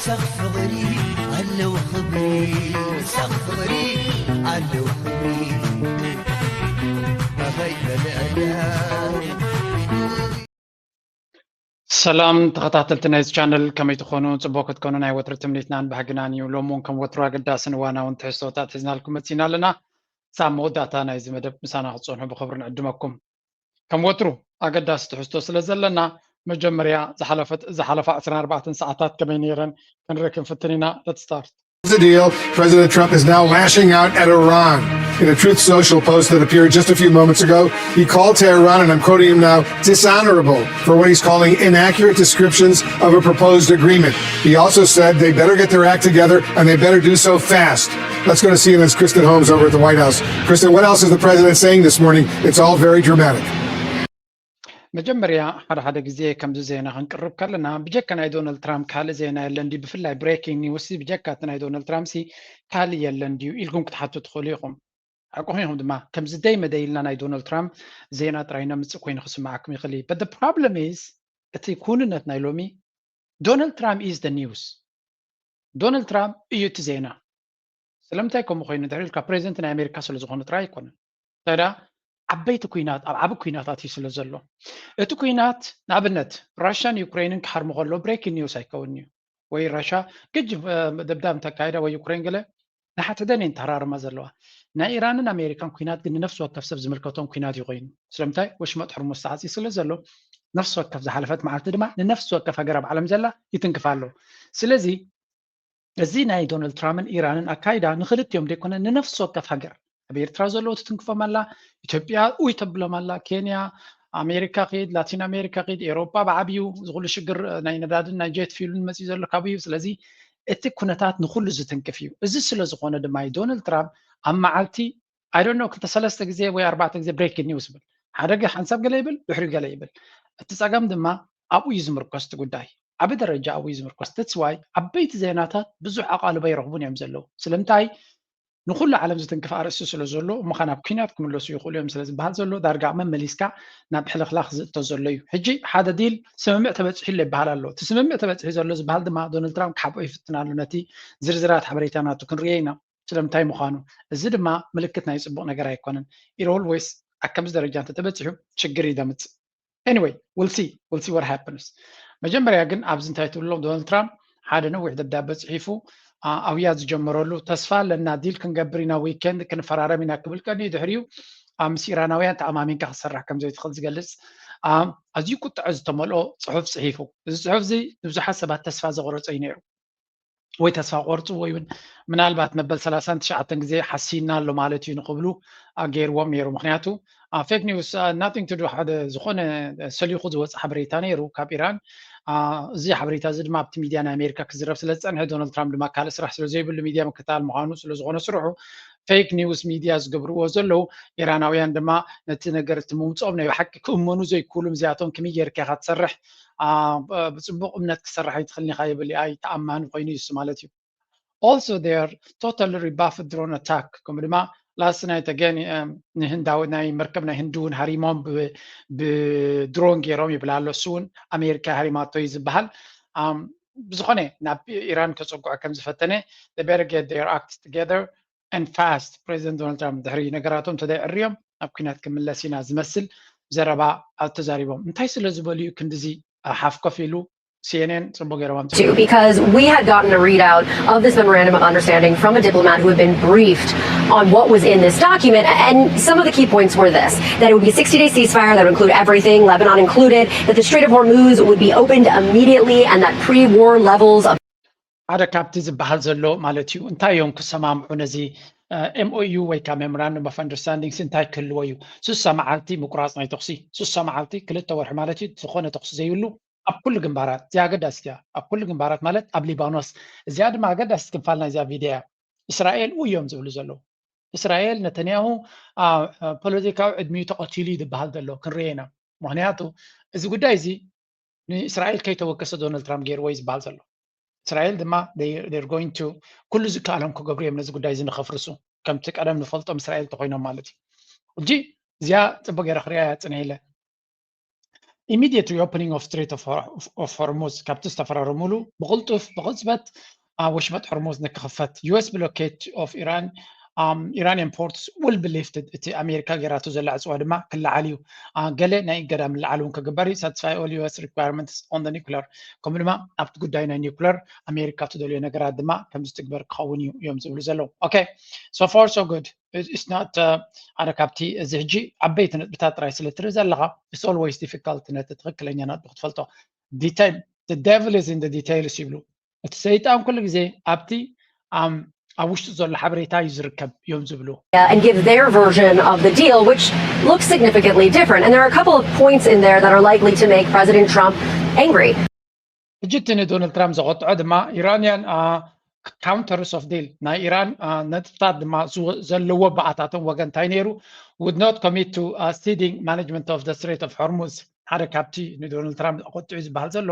ሳኽ ፍቕሪ ኣለዎ ክብሪ፣ ሳኽ ፍቕሪ ኣለዎ ክብሪ። ኣባይ በልዕላ። ሰላም ተኸታተልቲ ናይዚ ቻነል፣ ከመይ ትኾኑ? ጽቡቕ ክትኮኑ ናይ ወትሪ ትምኒትናን ባህግናን እዩ። ሎሚ እውን ከም ወትሩ ኣገዳስን እዋናውን ትሕዝቶታት ሒዝናልኩም መጺና ኣለና። ክሳብ መወዳእታ ናይዚ መደብ ምሳና ክትጸንሑ ብኽብሪ ንዕድመኩም። ከም ወትሩ ኣገዳሲ ትሕዝቶ ስለ ዘለና፣ መጀመርያ ዝሓለፈት ዝሓለፋ ዕስራን ኣርባዕተን ሰዓታት ከመይ ነይረን ክንርኢ ክንፍትን ኢና። Let's start. The deal, President Trump is now lashing out at Iran. In a Truth Social post that appeared just a few moments ago, he called Tehran, and I'm quoting him now, dishonorable for what he's calling inaccurate descriptions of a proposed agreement. He also said they better get their act together and they better do so fast. Let's go to C N N's Kristen Holmes over at the White House. Kristen, what else is the president saying this morning? It's all very dramatic. መጀመርያ ሓደ ሓደ ግዜ ከምዚ ዜና ክንቅርብ ከለና ብጀካ ናይ ዶናልድ ትራምፕ ካልእ ዜና የለን ድዩ? ብፍላይ ብሬኪንግ ኒውስ ብጀካ እቲ ናይ ዶናልድ ትራምፕ ሲ ካልእ የለን ድዩ ኢልኩም ክትሓቱ ትኽእሉ ኢኹም። ሓቅኹም ኢኹም ድማ። ከምዚ ደይ መደይ ኢልና ናይ ዶናልድ ትራምፕ ዜና ጥራይ ነምጽእ ኮይኑ ክስምዓኩም ይኽእል እዩ። But the problem is እቲ ክውንነት ናይ ሎሚ ዶናልድ ትራምፕ is the news። ዶናልድ ትራምፕ እዩ እቲ ዜና። ስለምንታይ ከምኡ ኮይኑ እንድሕር ኢልካ ፕሬዚደንት ናይ ኣሜሪካ ስለ ዝኾነ ጥራይ ኣይኮነን። እንታይ ደኣ ዓበይቲ ኩናት ኣብ ዓቢ ኩናት ኣትዩ ስለ ዘሎ እቲ ኩናት ንኣብነት ራሽያን ዩክሬንን ክሓርሙ ከሎ ብሬኪንግ ኒውስ ኣይከውን እዩ። ወይ ራሽያ ግጅ ደብዳብ እንተካይዳ ወይ ዩክሬን ገለ ንሓትሕደን እየን ተሃራርማ ዘለዋ። ናይ ኢራንን ኣሜሪካን ኩናት ግን ንነፍሲ ወከፍ ሰብ ዝምልከቶም ኩናት እዩ ኮይኑ። ስለምንታይ ወሽመጥ ሕርሙዝ ተዓፅዩ ስለ ዘሎ ነፍሲ ወከፍ ዝሓለፈት መዓልቲ ድማ ንነፍሲ ወከፍ ሃገር ኣብ ዓለም ዘላ ይትንክፍ ኣሎ። ስለዚ እዚ ናይ ዶናልድ ትራምፕን ኢራንን ኣካይዳ ንክልቲኦም ዘይኮነ ንነፍሲ ወከፍ ሃገር ኣብ ኤርትራ ዘለዉ ትትንክፎም ኣላ። ኢትዮጵያ ኡይ ተብሎም ኣላ። ኬንያ፣ ኣሜሪካ ኪድ፣ ላቲን ኣሜሪካ ኪድ፣ ኤሮጳ ብዓብዩ እዚ ኩሉ ሽግር ናይ ነዳድን ናይ ጀት ፊሉን መፅዩ ዘሎ ካብኡ እዩ። ስለዚ እቲ ኩነታት ንኩሉ ዝትንክፍ እዩ። እዚ ስለ ዝኾነ ድማ እዩ ዶናልድ ትራምፕ ኣብ መዓልቲ I don't know ክልተ ሰለስተ ግዜ ወይ ኣርባዕተ ግዜ ብሬኪንግ ኒውስ ይብል። ሓደ ሓንሳብ ገለ ይብል፣ ድሕሪኡ ገለ ይብል። እቲ ፀገም ድማ ኣብኡ እዩ ዝምርኮስ እቲ ጉዳይ። ዓቢ ደረጃ ኣብኡ እዩ ዝምርኮስ። That's why ዓበይቲ ዜናታት ብዙሕ ኣቓልቦ ኣይረኽቡን እዮም ዘለዉ። ስለምንታይ ንኹሉ ዓለም ዝትንክፍ ኣርእስቲ ስለ ዘሎ እሞ ኸ ናብ ኲናት ክምለሱ ይኽእሉ እዮም ስለ ዝበሃል ዘሎ ዳርጋ መመሊስካ ናብ ሕልኽላኽ ዝእቶ ዘሎ እዩ። ሕጂ ሓደ ዲል ስምምዕ ተበፂሑ ኣሎ ይበሃል ኣሎ። እቲ ስምምዕ ተበፂሑ ዘሎ ዝበሃል ድማ ዶናልድ ትራምፕ ክሓብኦ ይፍትን ኣሎ። ነቲ ዝርዝራት ሓበሬታ ናቱ ክንርእዮ ኢና ስለምንታይ ምዃኑ። እዚ ድማ ምልክት ናይ ፅቡቕ ነገር ኣይኮነን። It always ኣብ ከምዚ ደረጃ እንተተበፂሑ ችግር እዩ ዘምፅእ። Anyway, we'll see, we'll see what happens. መጀመርያ ግን ኣብዚ እንታይ ትብሎም ዶናልድ ትራምፕ ሓደ ነዊሕ ደብዳበ ፅሒፉ ኣብያ ዝጀመረሉ ተስፋ ኣለና ዲል ክንገብር ኢና ዊኬንድ ክንፈራረም ኢና ክብል ቀኒ ድሕሪኡ ምስ ኢራናውያን ተኣማሚንካ ክሰራሕ ከም ዘይትኽእል ዝገልፅ ኣዝዩ ቁጥዐ ዝተመልኦ ፅሑፍ ፅሒፉ። እዚ ፅሑፍ እዚ ንብዙሓት ሰባት ተስፋ ዘቆረፀ እዩ ነይሩ። ወይ ተስፋ ቆርፁ ወይ እውን ምናልባት መበል ሰላሳን ትሽዓተን ግዜ ሓሲና ኣሎ ማለት እዩ ንክብሉ ገይርዎም ነይሩ። ምክንያቱ ፌክ ኒውስ nothing to do ሓደ ዝኾነ ሰሊኹ ዝወፅእ ሓበሬታ ነይሩ ካብ ኢራን። እዚ ሓበሬታ እዚ ድማ ኣብቲ ሚድያ ናይ ኣሜሪካ ክዝረብ ስለ ዝፀንሐ ዶናልድ ትራምፕ ድማ ካልእ ስራሕ ስለ ዘይብሉ ሚድያ ምክታል ምዃኑ ስለ ዝኾነ ስርሑ ፌክ ኒውስ ሚድያ ዝገብርዎ ዘለዉ ኢራናውያን ድማ ነቲ ነገር እቲ ምውፅኦም ናይ ብሓቂ ክእመኑ ዘይክእሉ እዚኣቶም ከመይ ጌርካ ኢኻ ትሰርሕ ብፅቡቕ እምነት ክሰርሕ ኣይትኽእልን ኢኻ ይብል። ኣይ ተኣማኒ ኮይኑ እዩ ማለት እዩ። Also they are totally rebuffed drone attack ከምኡ ድማ last night again ንህንዳዊ ናይ መርከብ ናይ ህንዲ እውን ሃሪሞም ብድሮን ገይሮም ይብል ኣሎ። እሱ እውን ኣሜሪካ ሃሪማቶ እዩ ዝበሃል። ብዝኾነ ናብ ኢራን ከፀጉዖ ከም ዝፈተነ better get their act together and fast ፕሬዚደንት ዶናልድ ትራምፕ ድሕሪ ነገራቶም እንተዘይዕርዮም ናብ ኩናት ክምለስ ኢና ዝመስል ዘረባ ተዛሪቦም። እንታይ ስለ ዝበሉ እዩ ክንድዚ ሓፍ ኮፍ ኢሉ? C N N ፅቡቅ ገይሮም ኣምፅኡ። Because we had gotten a readout of this memorandum of understanding from a diplomat who had been briefed on what was in this document. And some of the key points were this, that it would be a sixty day ceasefire that would include everything, Lebanon included, that the Strait of Hormuz would be opened immediately, and that pre war levels of ሓደ ካብቲ ዝበሃል ዘሎ ማለት እዩ እንታይ እዮም ክሰማምዑ ነዚ M O U ወይ ከዓ memorandum of understanding እንታይ ክህልዎ እዩ? ስሳ መዓልቲ ምቁራፅ ናይ ተኩሲ ስሳ መዓልቲ ክልተ ወርሒ ማለት እዩ ዝኾነ ተኩሲ ዘይብሉ ኣብ ኩሉ ግንባራት እዚኣ ኣገዳሲት እያ። ኣብ ኩሉ ግንባራት ማለት ኣብ ሊባኖስ እዚኣ ድማ ኣገዳሲት ክንፋል ናይዚኣ ቪድዮ እያ። እስራኤል ኡ እዮም ዝብሉ ዘለዉ። እስራኤል ነተንያሁ ፖለቲካዊ ዕድሚኡ ተቐቲሉ እዩ ዝበሃል ዘሎ ክንሪኦ ኢና። ምክንያቱ እዚ ጉዳይ እዚ ንእስራኤል ከይተወከሰ ዶናልድ ትራምፕ ገይርዎ እዩ ዝበሃል ዘሎ። እስራኤል ድማ they're going to ኩሉ ዝከኣሎም ክገብሩ እዮም ነዚ ጉዳይ እዚ ንኸፍርሱ። ከምቲ ቀደም ንፈልጦም እስራኤል እንተኮይኖም ማለት እዩ። ሕጂ እዚኣ ፅቡቅ ገይረ ክሪኣ እያ ፅንሕ ኢለ። immediate reopening of Strait of Hormuz ካብቲ ዝተፈራረሙሉ ብቕልጡፍ ብቕጽበት ወሽመጥ ሆርሙዝ ንክኽፈት US blockade of Iran Iranian ports will be lifted። እቲ ኣሜሪካ ጌራቶ ዘላ ዕፅዋ ድማ ክለዓል እዩ። ገለ ናይ እገዳ ምልዓል እውን ክግበር እዩ። Satisfy all US requirements on the nuclear። ከምኡ ድማ ኣብቲ ጉዳይ ናይ ኒውክለር ኣሜሪካ ትደልዮ ነገራት ድማ ከም ዝትግበር ክኸውን እዩ እዮም ዝብሉ ዘለዉ። Okay, so far so good። It's not ሓደ ካብቲ እዚ ሕጂ ዓበይቲ ነጥብታት ጥራይ ስለ ትርኢ ዘለኻ it's always difficult ነቲ ትኽክለኛ ነጥቢ ክትፈልጦ። Detail, the devil is in the details ይብሉ። እቲ ሰይጣን ኩሉ ግዜ ኣብቲ ኣብ ውሽጡ ዘሎ ሓበሬታ እዩ ዝርከብ እዮም ዝብሉ። And give their version of the deal, which looks significantly different. And there are a couple of points in there that are likely to make President Trump angry. ሕጂ እቲ ንዶናልድ ትራምፕ ዘቆጥዖ ድማ ኢራንያን counters of deal ናይ ኢራን ነጥብታት ድማ ዘለዎ ብኣታቶም ወገን እንታይ ነይሩ would not commit to ceding management of the Strait of Hormuz። ሓደ ካብቲ ንዶናልድ ትራምፕ ኣቆጢዑ ዝበሃል ዘሎ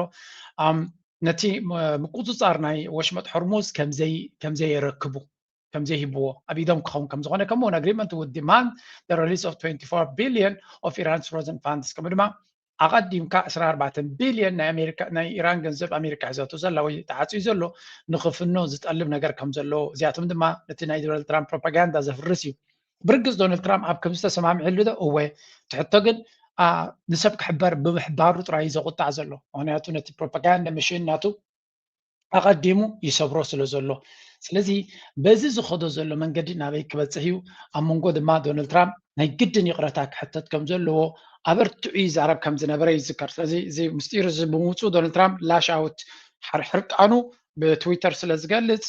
ነቲ ምቁፅፃር ናይ ወሽመጥ ሆርሙዝ ከምዘይረክቡ ከምዘይህብዎ ኣብ ኢዶም ክኸውን ከም ዝኾነ ከምኡውን agreement would demand the release of twenty-four billion of Iran's frozen funds ከምኡ ድማ ኣቐዲምካ ዕስራ ኣርባዕተ ቢልዮን ናይ ኣሜሪካ ናይ ኢራን ገንዘብ ኣሜሪካ ሒዛቶ ዘላ ወይ ተዓፅዩ ዘሎ ንኽፍኖ ዝጠልብ ነገር ከም ዘሎ እዚኣቶም ድማ ነቲ ናይ ዶናልድ ትራምፕ ፕሮፓጋንዳ ዘፍርስ እዩ። ብርግፅ ዶናልድ ትራምፕ ኣብ ከምዚ ተሰማሚዕሉ ዶ? እወ። ትሕቶ ግን ንሰብ ክሕበር ብምሕባሩ ጥራይ እዩ ዘቑጣዕ ዘሎ። ምክንያቱ ነቲ ፕሮፓጋንዳ መሽን ናቱ ኣቐዲሙ ይሰብሮ ስለ ዘሎ። ስለዚ በዚ ዝኸዶ ዘሎ መንገዲ ናበይ ክበፅሕ እዩ? ኣብ መንጎ ድማ ዶናልድ ትራምፕ ናይ ግድን ይቕረታ ክሕተት ከም ዘለዎ ኣበርቲዑ ይዛረብ ከም ዝነበረ ይዝከር። ስለዚ እዚ ምስጢር እዚ ብምውፅኡ ዶናልድ ትራምፕ ላሽ ኣውት ሕርቃኑ ብትዊተር ስለ ዝገልፅ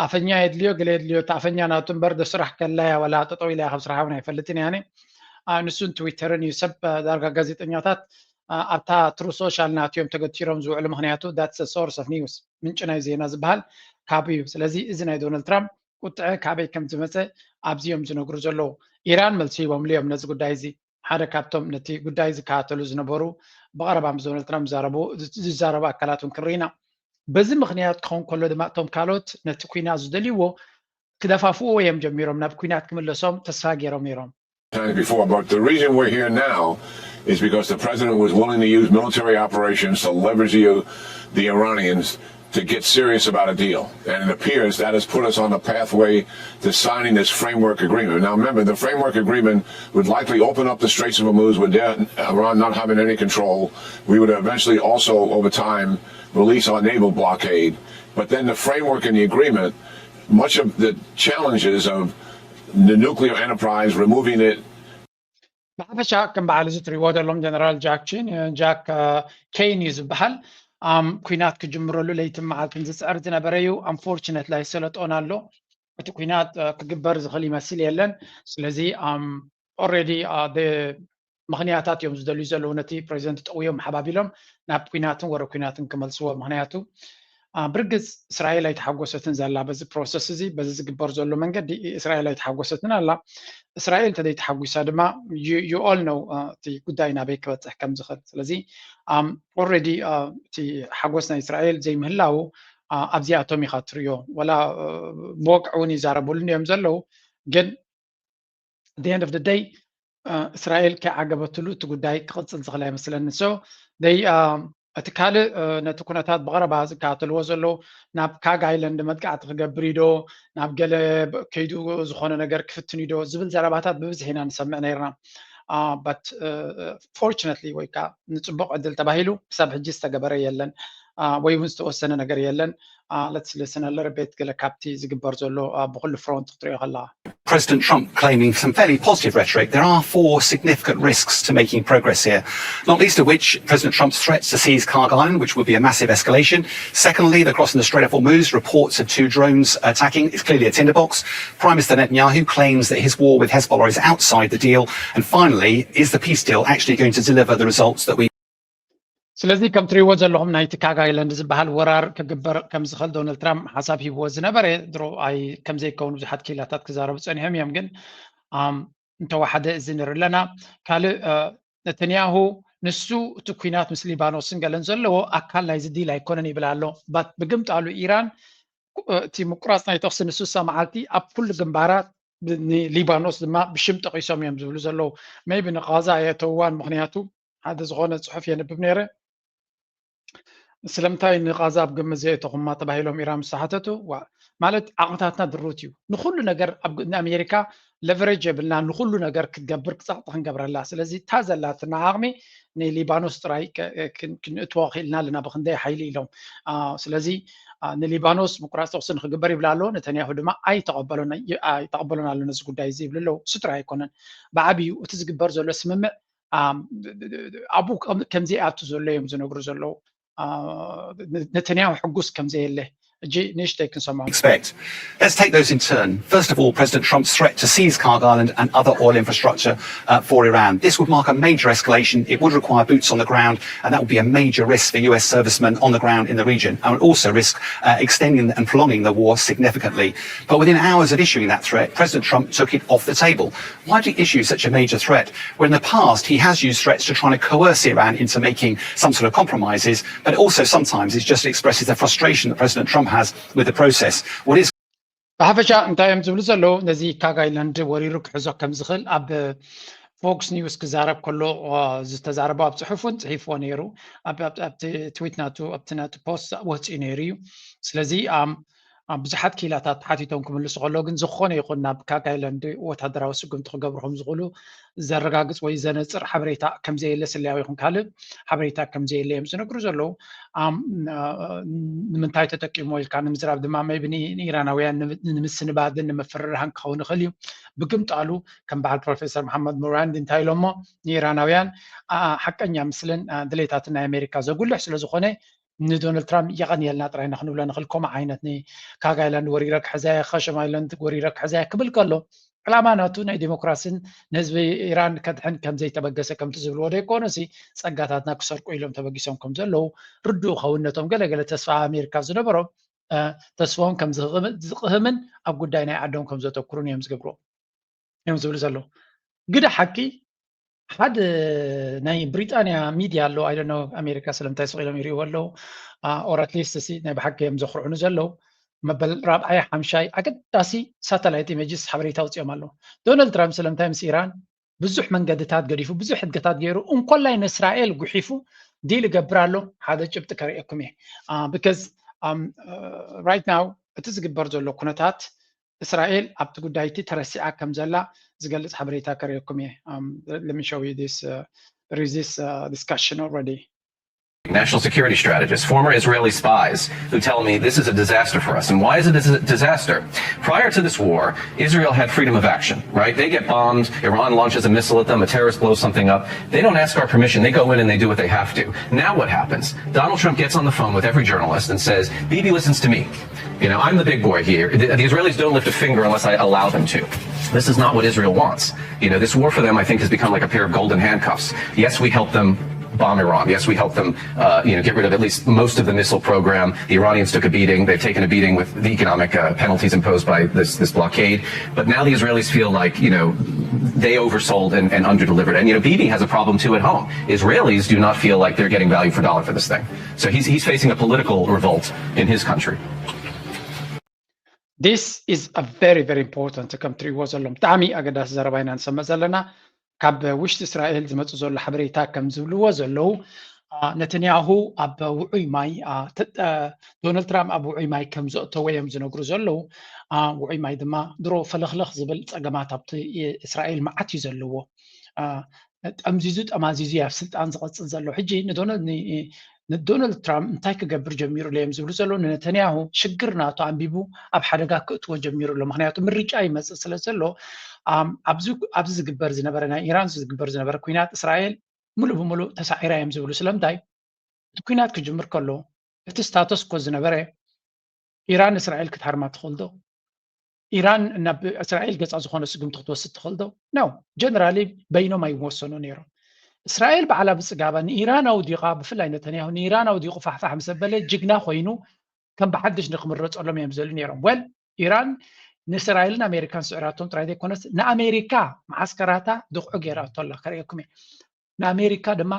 ኣፈኛ የድልዮ ገለ የድልዮ እቲ ኣፈኛ ናቱ እምበር ዶ ስራሕ ከላያ ወላ ጠጠው ኢላ ካብ ስራሕ እውን ኣይፈልጥን ያኔ ንሱን ትዊተርን እዩ ሰብ ዳርጋ ጋዜጠኛታት ኣብታ ትሩ ሶሻል ናትዮም ተገቲሮም ዝውዕሉ ምክንያቱ that's source of news ምንጭ ናይ ዜና ዝበሃል ካብ እዩ ስለዚ እዚ ናይ ዶናልድ ትራምፕ ቁጥዐ ካበይ ከም ዝመፀ ኣብዚ እዮም ዝነግሩ ዘለዉ ኢራን መልሲ ሂቦምሉ እዮም ነዚ ጉዳይ እዚ ሓደ ካብቶም ነቲ ጉዳይ ዝከታተሉ ዝነበሩ ብቐረባ ምስ ዶናልድ ትራምፕ ዝዛረቡ ኣካላት እውን ክንርኢ ኢና በዚ ምክንያት ክኸውን ከሎ ድማ እቶም ካልኦት ነቲ ኩናት ዝደልይዎ ክደፋፍዎ እዮም ጀሚሮም ናብ ኩናት ክምለሶም ተስፋ ገይሮም ነይሮም times before, but the reason we're here now is because the president was willing to use military operations to leverage the, the Iranians to get serious about a deal. And it appears that has put us on the pathway to signing this framework agreement. Now, remember, the framework agreement would likely open up the Straits of Hormuz with Iran not having any control. We would eventually also, over time, release our naval blockade. But then the framework and the agreement, much of the challenges of the nuclear enterprise, removing it, ብሓፈሻ ከም በዓል እዚ ትሪእዎ ዘለኹም ጀነራል ጃክ ቺን ጃክ ኬን እዩ ዝበሃል። ኩናት ክጅምረሉ ለይትን መዓልትን ዝፅዕር ዝነበረ እዩ። Unfortunately ኣይሰለጦን ኣሎ። እቲ ኩናት ክግበር ዝኽእል ይመስል የለን። ስለዚ already ምኽንያታት እዮም ዝደልዩ ዘለዉ ነቲ ፕሬዚደንት ጠውዮም ሓባቢሎም ናብ ኩናትን ወረ ኩናትን ክመልስዎ ምክንያቱ ብርግፅ እስራኤል ኣይተሓጎሰትን ዘላ በዚ process እዚ በዚ ዝግበር ዘሎ መንገዲ እስራኤል ኣይተሓጎሰትን ኣላ እስራኤል ተደይተሓጒሳ ድማ you all know እቲ ጉዳይ ናበይ ክበፅሕ ከም ዝኽእል ስለዚ already እቲ ሓጎስ ናይ እስራኤል ዘይምህላው ኣብዚኣቶም ኢኻ ትሪዮ ወላ ብወግዒ እውን ይዛረቡሉን እዮም ዘለዉ ግን the end of the day እስራኤል ከይዓገበትሉ እቲ ጉዳይ ክቕፅል ዝኽእል ኣይመስለኒ so they እቲ ካልእ ነቲ ኩነታት ብቐረባ ዝከታተልዎ ዘለዉ ናብ ካግ ኣይለንድ መጥቃዕቲ ክገብር ዶ ናብ ገለ ከይዱ ዝኾነ ነገር ክፍትን ዶ ዝብል ዘረባታት ብብዝሒ ኢና ንሰምዕ ነይርና but fortunately ወይ ከዓ ንፅቡቕ ዕድል ተባሂሉ ክሳብ ሕጂ ዝተገበረ የለን ወይ እውን ዝተወሰነ ነገር የለን let's listen a little bit ገለ ካብቲ ዝግበር ዘሎ ብኩሉ front ክትሪኦ ከለኻ President Trump claiming some fairly positive rhetoric, there are four significant risks to making progress here, not least of which President Trump's threats to seize Kharg Island, which would be a massive escalation. Secondly, the crossing the Strait of Hormuz, reports of two drones attacking. It's clearly a tinderbox. Prime Minister Netanyahu claims that his war with Hezbollah is outside the deal. And finally, is the peace deal actually going to deliver the results that we ስለዚ ከም ትሪእዎ ዘለኹም ናይቲ ካግ ኣይለንድ ዝበሃል ወራር ክግበር ከም ዝኽእል ዶናልድ ትራምፕ ሓሳብ ሂብዎ ዝነበረ ድሮ ኣይ ከም ዘይከውን ብዙሓት ክኢላታት ክዛረቡ ፀኒሖም እዮም ግን እንተወሓደ እዚ ንርኢ ኣለና ካልእ ነተንያሁ ንሱ እቲ ኩናት ምስ ሊባኖስን ገለን ዘለዎ ኣካል ናይዚ ዲል ኣይኮነን ይብል ኣሎ but ብግምጣሉ ኢራን እቲ ምቁራፅ ናይ ተኽሲ ንስሳ መዓልቲ ኣብ ኩሉ ግንባራት ንሊባኖስ ድማ ብሽም ጠቂሶም እዮም ዝብሉ ዘለዉ maybe ንቃዛ ኣየእተውዋን ምክንያቱ ሓደ ዝኾነ ጽሑፍ የንብብ ነይረ። ስለምንታይ ንቓዛ ኣብ ግምት ዘየእተኹማ ተባሂሎም ኢራን ምስ ተሓተቱ፣ ዋ፣ ማለት ዓቕምታትና ድሩት እዩ። ንኹሉ ነገር ኣብ ግ-፣ ንኣሜሪካ ለቨሬጅ የብልና፣ ንኹሉ ነገር ክትገብር ክጻቕጢ ክንገብረላ። ስለዚ እታ ዘላትና ዓቕሚ ንሊባኖስ ጥራይ ከ-፣ ክን-፣ ክንእትዎ ክኢልና ኣለና ብክንደይ ሓይሊ ኢሎም። አ፣ ስለዚ፣ አ፣ ንሊባኖስ ምቁራጽ ተኹሲ ንክግበር ይብላ ኣለዎ። ነተንያሁ ድማ ኣይተቐበሎን፣ ኣይተቐበሎን ኣሎ ነዚ ጉዳይ እዚ ይብሉ ኣለዉ። እሱ ጥራይ ኣይኮነን። ብዓብዩ እቲ ዝግበር ዘሎ ስምምዕ፣ አ፣ ኣብኡ ከም-፣ ከም ዘይኣቱ ዘሎ እዮም ዝነግሩ ዘለዉ። አ፣ ነ-፣ ነተንያሁ ሕጉስ ከም ዘየለ ሕጂ ንእሽተይ ክንሰምዖ። Expect. Let's take those in turn. First of all, President Trump's threat to seize Kharg Island and other oil infrastructure uh, for Iran. This would mark a major escalation. It would require boots on the ground, and that would be a major risk for U S servicemen on the ground in the region, and would also risk uh, extending and prolonging the war significantly. But within hours of issuing that threat, President Trump took it off the table. Why do you issue such a major threat, where in the past he has used threats to try to coerce Iran into making some sort of compromises, but also sometimes it just expresses the frustration that President Trump has with the process? What is ብሓፈሻ እንታይ እዮም ዝብሉ ዘለዉ? ነዚ ካግ ኣይላንድ ወሪሩ ክሕዞ ከም ዝኽእል ኣብ ፎክስ ኒውስ ክዛረብ ከሎ ዝተዛረቦ ኣብ ጽሑፍ እውን ጽሒፍዎ ነይሩ። ኣብቲ ትዊት ናቱ ኣብቲ ናቱ ፖስት ወፂኡ ነይሩ እዩ። ስለዚ ብዙሓት ክኢላታት ተሓቲቶም ክምልሱ ከለዉ ግን ዝኾነ ይኹን ናብ ካግ ኣይላንድ ወታደራዊ ስጉምቲ ክገብሩ ከም ዝኽእሉ ዘረጋግፅ ወይ ዘነፅር ሓበሬታ ከምዘየለ ስለያዊ ይኹን ካልእ ሓበሬታ ከምዘየለ እዮም ዝነግሩ ዘለዉ። ንምንታይ ተጠቂሞ ኢልካ ንምዝራብ ድማ ቢ ንኢራናውያን ንምስንባድን ንምፍርርሃን ክኸውን ይኽእል እዩ። ብግምጣሉ ከም በዓል ፕሮፌሰር መሓመድ ሙራንድ እንታይ ኢሎሞ ንኢራናውያን ሓቀኛ ምስልን ድሌታትን ናይ ኣሜሪካ ዘጉልሕ ስለዝኾነ ንዶናልድ ትራምፕ የቐንየልና ጥራይ ኢና ክንብሎ ንኽእል። ከምኡ ዓይነት ንካግ ኣይላንድ ወሪረ ክሕዘያ፣ ከሸም ኣይላንድ ወሪረ ክሕዘያ ክብል ከሎ ዕላማ ናቱ ናይ ዲሞክራሲን ንህዝቢ ኢራን ከድሕን ከም ዘይተበገሰ ከምቲ ዝብልዎ ደይኮነሲ ጸጋታትና ክሰርቁ ኢሎም ተበጊሶም ከም ዘለዉ ርዱእ ኸውን ነቶም ገለገለ ተስፋ ኣሜሪካ ዝነበሮም ተስፎም ከም ዝቕህምን ኣብ ጉዳይ ናይ ዓዶም ከም ዘተኩሩን እዮም ዝገብርዎ እዮም ዝብሉ ዘለዉ። ግደ ሓቂ ሓደ ናይ ብሪጣንያ ሚድያ ኣሎ ኣይደኖ ኣሜሪካ ስለምንታይ ስቕ ኢሎም ይርእይዎ ኣለዉ ኦር ኣትሊስት ሲ ናይ ብሓቂ እዮም ዘኽርዑኑ ዘለዉ መበል ራብዓይ ሓምሻይ ኣገዳሲ ሳተላይት ኢሜጅስ ሓበሬታ ኣውፅኦም ኣለዉ። ዶናልድ ትራምፕ ስለምንታይ ምስ ኢራን ብዙሕ መንገድታት ገዲፉ ብዙሕ ሕድገታት ገይሩ እንኮላይ ንእስራኤል ጉሒፉ ዲል ይገብር ኣሎ ሓደ ጭብጢ ከርእየኩም እየ because right now እቲ ዝግበር ዘሎ ኩነታት እስራኤል ኣብቲ ጉዳይ እቲ ተረሲዓ ከም ዘላ ዝገልጽ ሓበሬታ ከርእየኩም እየ። Let me show you this uh, there is this uh, discussion already. National security strategists, former Israeli spies, who tell me this is a disaster for us. And why is it a disaster? Prior to this war, Israel had freedom of action, right? They get bombed, Iran launches a missile at them, a terrorist blows something up. They don't ask our permission, they go in and they do what they have to. Now what happens? Donald Trump gets on the phone with every journalist and says, Bibi listens to me. You know, I'm the big boy here. The, the Israelis don't lift a finger unless I allow them to. This is not what Israel wants. You know, this war for them, I think, has become like a pair of golden handcuffs. Yes, we helped them bomb Iran. Yes, we helped them, uh, you know, get rid of at least most of the missile program. The Iranians took a beating. They've taken a beating with the economic uh, penalties imposed by this, this blockade. But now the Israelis feel like, you know, they oversold and, and underdelivered. And, you know, Bibi has a problem too at home. Israelis do not feel like they're getting value for dollar for this thing. So he's, he's facing a political revolt in his country. This is a very very important ከም ትሪእዎ ዘለኹም ብጣዕሚ ኣገዳሲ ዘረባ ኢና ንሰምዕ ዘለና። ካብ ውሽጢ እስራኤል ዝመፁ ዘሎ ሓበሬታ ከም ዝብልዎ ዘለዉ ነተንያሁ ኣብ ውዑይ ማይ ዶናልድ ትራምፕ ኣብ ውዑይ ማይ ከም ዘእተወ እዮም ዝነግሩ ዘለዉ። ውዑይ ማይ ድማ ድሮ ፈለኽለኽ ዝብል ፀገማት ኣብቲ እስራኤል መዓት እዩ ዘለዎ። ጠምዚዙ ጠማዚዙ ኣብ ስልጣን ዝቐፅል ዘሎ ሕጂ ንዶናልድ ትራምፕ እንታይ ክገብር ጀሚሩ እዮም ዝብሉ ዘለዉ ንነተንያሁ ሽግር ናቱ ኣንቢቡ ኣብ ሓደጋ ክእትዎ ጀሚሩ ኣሎ። ምክንያቱ ምርጫ ይመፅእ ስለ ዘሎ ኣብዚ ዝግበር ዝነበረ ናይ ኢራን ዝግበር ዝነበረ ኩናት እስራኤል ሙሉእ ብሙሉእ ተሳዒራ እዮም ዝብሉ። ስለምንታይ እቲ ኩናት ክጅምር ከሎ እቲ ስታተስ ኮ ዝነበረ ኢራን እስራኤል ክትሃርማ ትኽእል ዶ? ኢራን ናብ እስራኤል ገፃ ዝኾነ ስጉምቲ ክትወስድ ትኽእል ዶ? ነው። ጀነራሊ በይኖም ኣይወሰኑ ነይሮም። እስራኤል ባዕላ ብፅጋባ ንኢራን ኣውዲቓ ብፍላይ ነተንያሁ ንኢራን ኣውዲቑ ፋሕፋሕ ምስ ኣበለ ጅግና ኮይኑ ከም ብሓድሽ ንክምረፀሎም እዮም ዝደልዩ ነይሮም። ወል ኢራን ንእስራኤልን ኣሜሪካን ስዕራቶም ጥራይ ዘይኮነስ ንኣሜሪካ መዓስከራታ ድቕዑ ገይራቶ ኣላ ከርእየኩም እየ። ንኣሜሪካ ድማ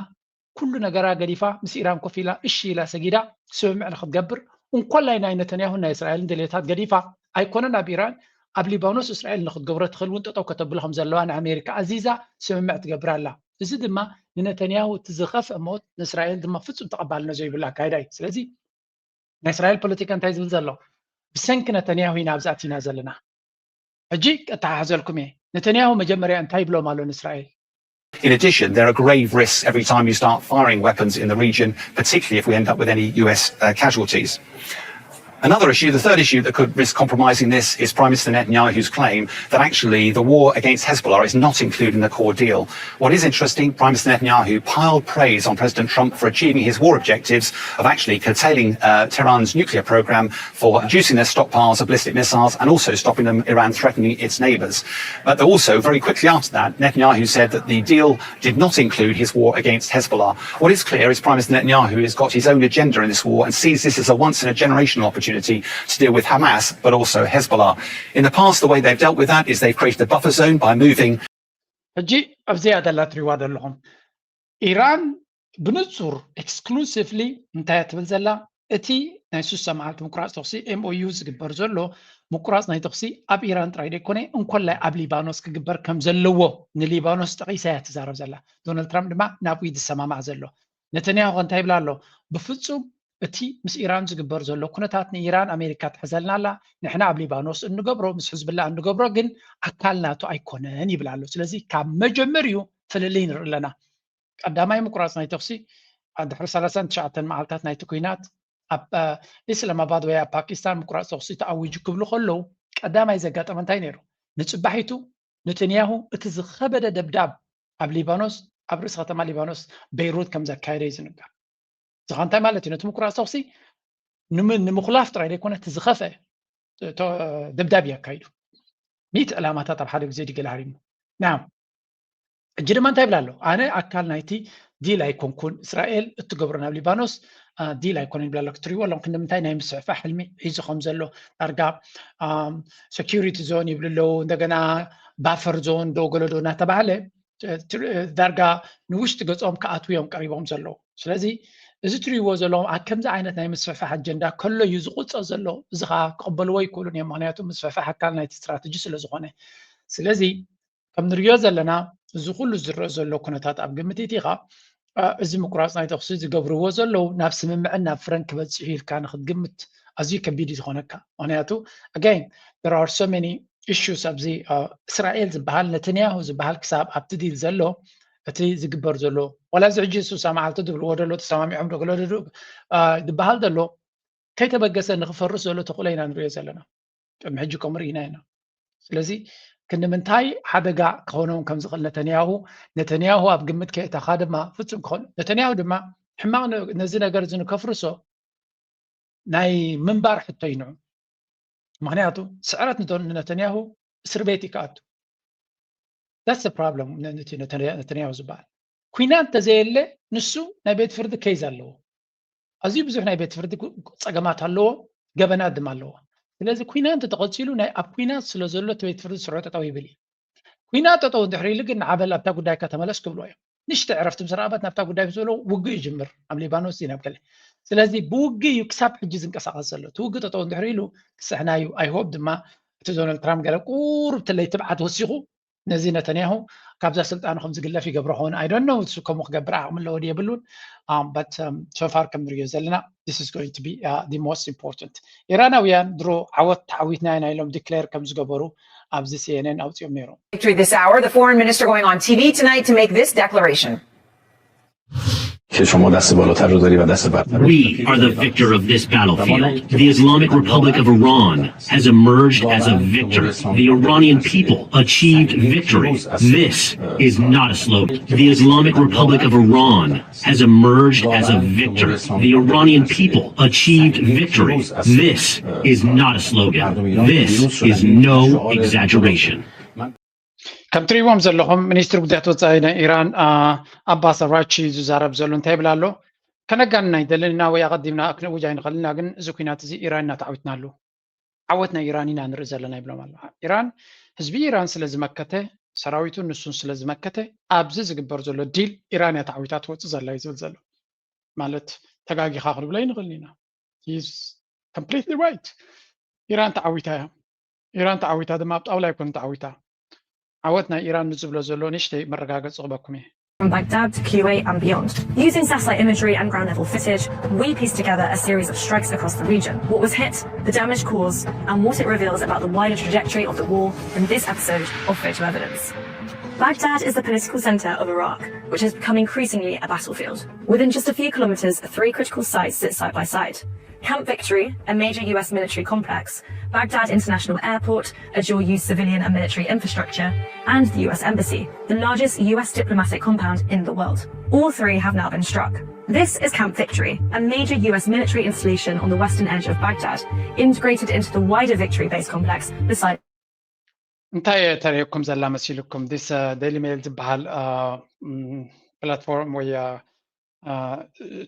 ኩሉ ነገራ ገዲፋ ምስ ኢራን ኮፍ ኢላ እሺ ኢላ ሰጊዳ ስምምዕ ንክትገብር እንኮላይ ናይ ነተንያሁን ናይ እስራኤልን ድሌታት ገዲፋ ኣይኮነን ኣብ ኢራን ኣብ ሊባኖስ እስራኤል ንክትገብሮ ትኽእል እውን ጠጠው ከተብሎ ከም ዘለዋ ንኣሜሪካ ኣዚዛ ስምምዕ ትገብር ኣላ። እዚ ድማ ንነተንያሁ እቲ ዝኸፍአ ሞት ንእስራኤል ድማ ፍጹም ተቐባልነት ዘይብሉ ኣካይዳ እዩ። ስለዚ ናይ እስራኤል ፖለቲካ እንታይ ዝብል ዘሎ? ብሰንኪ ነተንያሁ ኢና ኣብዚ ኣቲና ዘለና። ሕጂ ቀተሓሕዘልኩም እየ። ነተንያሁ መጀመርያ እንታይ ይብሎም ኣሎ ንእስራኤል? In addition, there are grave risks every time you start firing weapons in the region, particularly if we end up with any U S uh, casualties. Another issue, the third issue that could risk compromising this is Prime Minister Netanyahu's claim that actually the war against Hezbollah is not included in the core deal. What is interesting, Prime Minister Netanyahu piled praise on President Trump for achieving his war objectives of actually curtailing uh, Tehran's nuclear program, for reducing their stockpiles of ballistic missiles and also stopping them, Iran threatening its neighbours. But also, very quickly after that, Netanyahu said that the deal did not include his war against Hezbollah. What is clear is Prime Minister Netanyahu has got his own agenda in this war and sees this as a once in a generational opportunity to deal with Hamas, but also Hezbollah. In the past, the way they've dealt with that is they've created a buffer zone by moving ሕጂ ኣብዚኣ ደላ ትሪዋ ዘለኹም ኢራን ብንጹር exclusively እንታይ እያ ትብል ዘላ? እቲ ናይ ሱሳ መዓልቲ ምቁራፅ ተኽሲ M O U ዝግበር ዘሎ ምቁራፅ ናይ ተኽሲ ኣብ ኢራን ጥራይ ዘይኮነ እንኮላይ ኣብ ሊባኖስ ክግበር ከም ዘለዎ ንሊባኖስ ጠቒሳ እያ ትዛረብ ዘላ። ዶናልድ ትራምፕ ድማ ናብኡ እዩ ዝሰማማዕ ዘሎ። ነተንያሁ እንታይ ይብላ ኣሎ? ብፍጹም እቲ ምስ ኢራን ዝግበር ዘሎ ኩነታት ንኢራን ኣሜሪካ ትሕዘልና ኣላ። ንሕና ኣብ ሊባኖስ እንገብሮ ምስ ሕዝብላ እንገብሮ ግን ኣካል ናቱ ኣይኮነን ይብል ኣሎ። ስለዚ ካብ መጀመሪኡ ፍልልይ ንርኢ ኣለና። ቀዳማይ ምቁራፅ ናይ ተኽሲ ድሕሪ ሰላሳን ትሽዓተን መዓልታት ናይቲ ኩናት ኣብ ኢስላማባድ ወይ ኣብ ፓኪስታን ምቁራፅ ተኽሲ ተኣዊጁ ክብሉ ከለዉ ቀዳማይ ዘጋጠመ እንታይ ነይሩ? ንፅባሒቱ ነተንያሁ እቲ ዝኸበደ ደብዳብ ኣብ ሊባኖስ ኣብ ርእሲ ከተማ ሊባኖስ ቤይሩት ከም ዘካየደ እዩ ዝንገር። እዚ እንታይ ማለት እዩ? ነቲ ምቁራፅ ተኽሲ ንምኹላፍ ጥራይ ዘይኮነ እቲ ዝኸፍአ ደብዳብ እዩ ኣካይዱ። ሚእቲ ዕላማታት ኣብ ሓደ ግዜ ድገለ ሃሪሙ። ና ሕጂ ድማ እንታይ ይብል ኣሎ? ኣነ ኣካል ናይቲ ዲል ኣይኮንኩን። እስራኤል እትገብሮ ናብ ሊባኖስ ዲል ኣይኮነን ይብል ኣሎ። ክትሪእዎ ኣለኹም ክንዲ ምንታይ ናይ ምስሕፋ ሕልሚ ሒዙ ከም ዘሎ ዳርጋ security zone ይብሉ ኣለዉ። እንደገና buffer zone ዶ ገለዶ እናተባህለ ዳርጋ ንውሽጢ ገጾም ክኣትዉ እዮም ቀሪቦም ዘለዉ። ስለዚ እዚ ትሪእዎ ዘለኹም ኣብ ከምዚ ዓይነት ናይ ምስፍሕፋሕ ኣጀንዳ ከሎ እዩ ዝቑጸር ዘሎ። እዚ ከዓ ክቕበልዎ ኣይክእሉን እዮም። ምክንያቱ ምስፍሕፋሕ ኣካል ናይቲ ስትራተጂ ስለ ዝኾነ። ስለዚ ከም ንሪኦ ዘለና እዚ ኩሉ ዝረአ ዘሎ ኩነታት ኣብ ግምት እቲኻ እዚ ምቁራፅ ናይ ተኽሲ ዝገብርዎ ዘለዉ ናብ ስምምዕን ናብ ፍረን ክበፅሕ ኢልካ ንክትግምት ኣዝዩ ከቢድ እዩ ዝኾነካ። ምክንያቱ again there are so many issues ኣብዚ እስራኤል ዝበሃል ነተንያሁ ዝበሃል ክሳብ ኣብቲ ዲል ዘሎ እቲ ዝግበር ዘሎ ዋላ እዚ ሕጂ ሱሳ መዓልቲ ዝብልዎ ዘሎ ተሰማሚዖም ዶ ገለዶ ዝበሃል ዘሎ ከይተበገሰ ንክፈርስ ዘሎ ተኽእሎ ኢና ንሪኦ ዘለና። ቅድሚ ሕጂ ከምኡ ርኢና ኢና። ስለዚ ክንዲ ምንታይ ሓደጋ ክኾኖም ከም ዝኽእል ነተንያሁ ነተንያሁ ኣብ ግምት ከየእተኻ ድማ ፍጹም ክኾን ነተንያሁ ድማ ሕማቕ ነዚ ነገር እዚ ንከፍርሶ ናይ ምንባር ሕቶ እዩ ንዑ። ምክንያቱ ስዕረት ንነተንያሁ እስር ቤት እዩ ክኣቱ። That's problem ነተንያሁ ዝበሃል ኩናት እንተዘየለ ንሱ ናይ ቤት ፍርዲ ኬዝ ኣለዎ። ኣዝዩ ብዙሕ ናይ ቤት ፍርዲ ፀገማት ኣለዎ፣ ገበናት ድማ ኣለዎ። ስለዚ ኩናት እንተተቐፂሉ ናይ ኣብ ኩናት ስለ ዘሎ እቲ ቤት ፍርዲ ስርዑ ጠጠው ይብል እዩ። ኩናት ጠጠው እንድሕር ኢሉ ግን ንዓበል ኣብታ ጉዳይካ ተመለስ ክብልዎ እዮም። ንሽተ ዕረፍቲ ምስ ረኣበት ናብታ ጉዳይ ምስ በሎ ውግእ ይጅምር ኣብ ሊባኖስ ዚ ናብ ገለ። ስለዚ ብውግእ እዩ ክሳብ ሕጂ ዝንቀሳቐስ ዘሎ። እቲ ውግእ ጠጠው እንድሕር ኢሉ ክስሕና እዩ። I hope ድማ እቲ ዶናልድ ትራምፕ ገለ ቁሩብ ትለይ ትብዓት ወሲኹ ነዚ ነተንያሁ ካብዛ ስልጣኑ ከም ዝግለፍ ይገብሮ ኸውን። I don't know እሱ ከምኡ ክገብር ዓቕሚ ኣለዎ ድዩ የብሉን። But so far ከም ንሪኦ ዘለና this is going to be the most important. ኢራናውያን ድሮ ዓወት ተዓዊትና ኢና ኢሎም ዲክሌር ከም ዝገበሩ ኣብዚ C N N ኣውፂኦም ነይሮም። Victory this hour. The foreign minister going on T V tonight to make this declaration. که شما دست بالاتر رو داری و دست برتر. We are the victor of this battlefield. The Islamic Republic of Iran has emerged as a victor. The Iranian people achieved victory. This is not a slogan. The Islamic Republic of Iran has emerged as a victor. The Iranian people achieved victory. This is not a slogan. This is no exaggeration. ከም ትሪእዎም ዘለኹም ሚኒስትሪ ጉዳያት ወፃኢ ናይ ኢራን ኣባስ ኣራቺ ዝዛረብ ዘሎ እንታይ ይብል ኣሎ? ከነጋንና ኣይደልን ኢና ወይ ኣቐዲምና ክንእውጅ ኣይንኽእልን ኢና፣ ግን እዚ ኩናት እዚ ኢራን ኢና ተዓዊትናሉ። ዓወት ናይ ኢራን ኢና ንርኢ ዘለና ይብሎም ኣሎ። ኢራን ህዝቢ ኢራን ስለ ዝመከተ ሰራዊቱን ንሱን ስለ ዝመከተ ኣብዚ ዝግበር ዘሎ ዲል ኢራን እያ ተዓዊታ ትወፅእ ዘላ እዩ ዝብል ዘሎ። ማለት ተጋጊኻ ክንብሎ ኣይንኽእልን ኢና። He's completely right. ኢራን ተዓዊታ እያ። ኢራን ተዓዊታ ድማ ኣብ ጣውላ ኣይኮነ ተዓዊታ። ዓወት ናይ ኢራን ንዝብሎ ዘሎ ንእሽተይ መረጋገፂ ክበኩም እየ። from Baghdad to Kuwait and beyond. Using satellite imagery and ground level footage, we pieced together a series of strikes across the region, what was hit, the damage caused, and what it reveals about the wider trajectory of the war in this episode of Photo Evidence. Baghdad is the political center of Iraq, which has become increasingly a battlefield. Within just a few kilometers, three critical sites sit side by side. Camp Victory, a major U S military complex, Baghdad International Airport, a dual use civilian and military infrastructure, and the U S Embassy, the largest U S diplomatic compound in the world. All three have now been struck. This is Camp Victory, a major U S military installation on the western edge of Baghdad, integrated into the wider Victory base complex beside. እንታይ ተርእየኩም ዘላ መሲልኩም? ዲስ ዴይሊ ሜል ዝበሃል ፕላትፎርም ወይ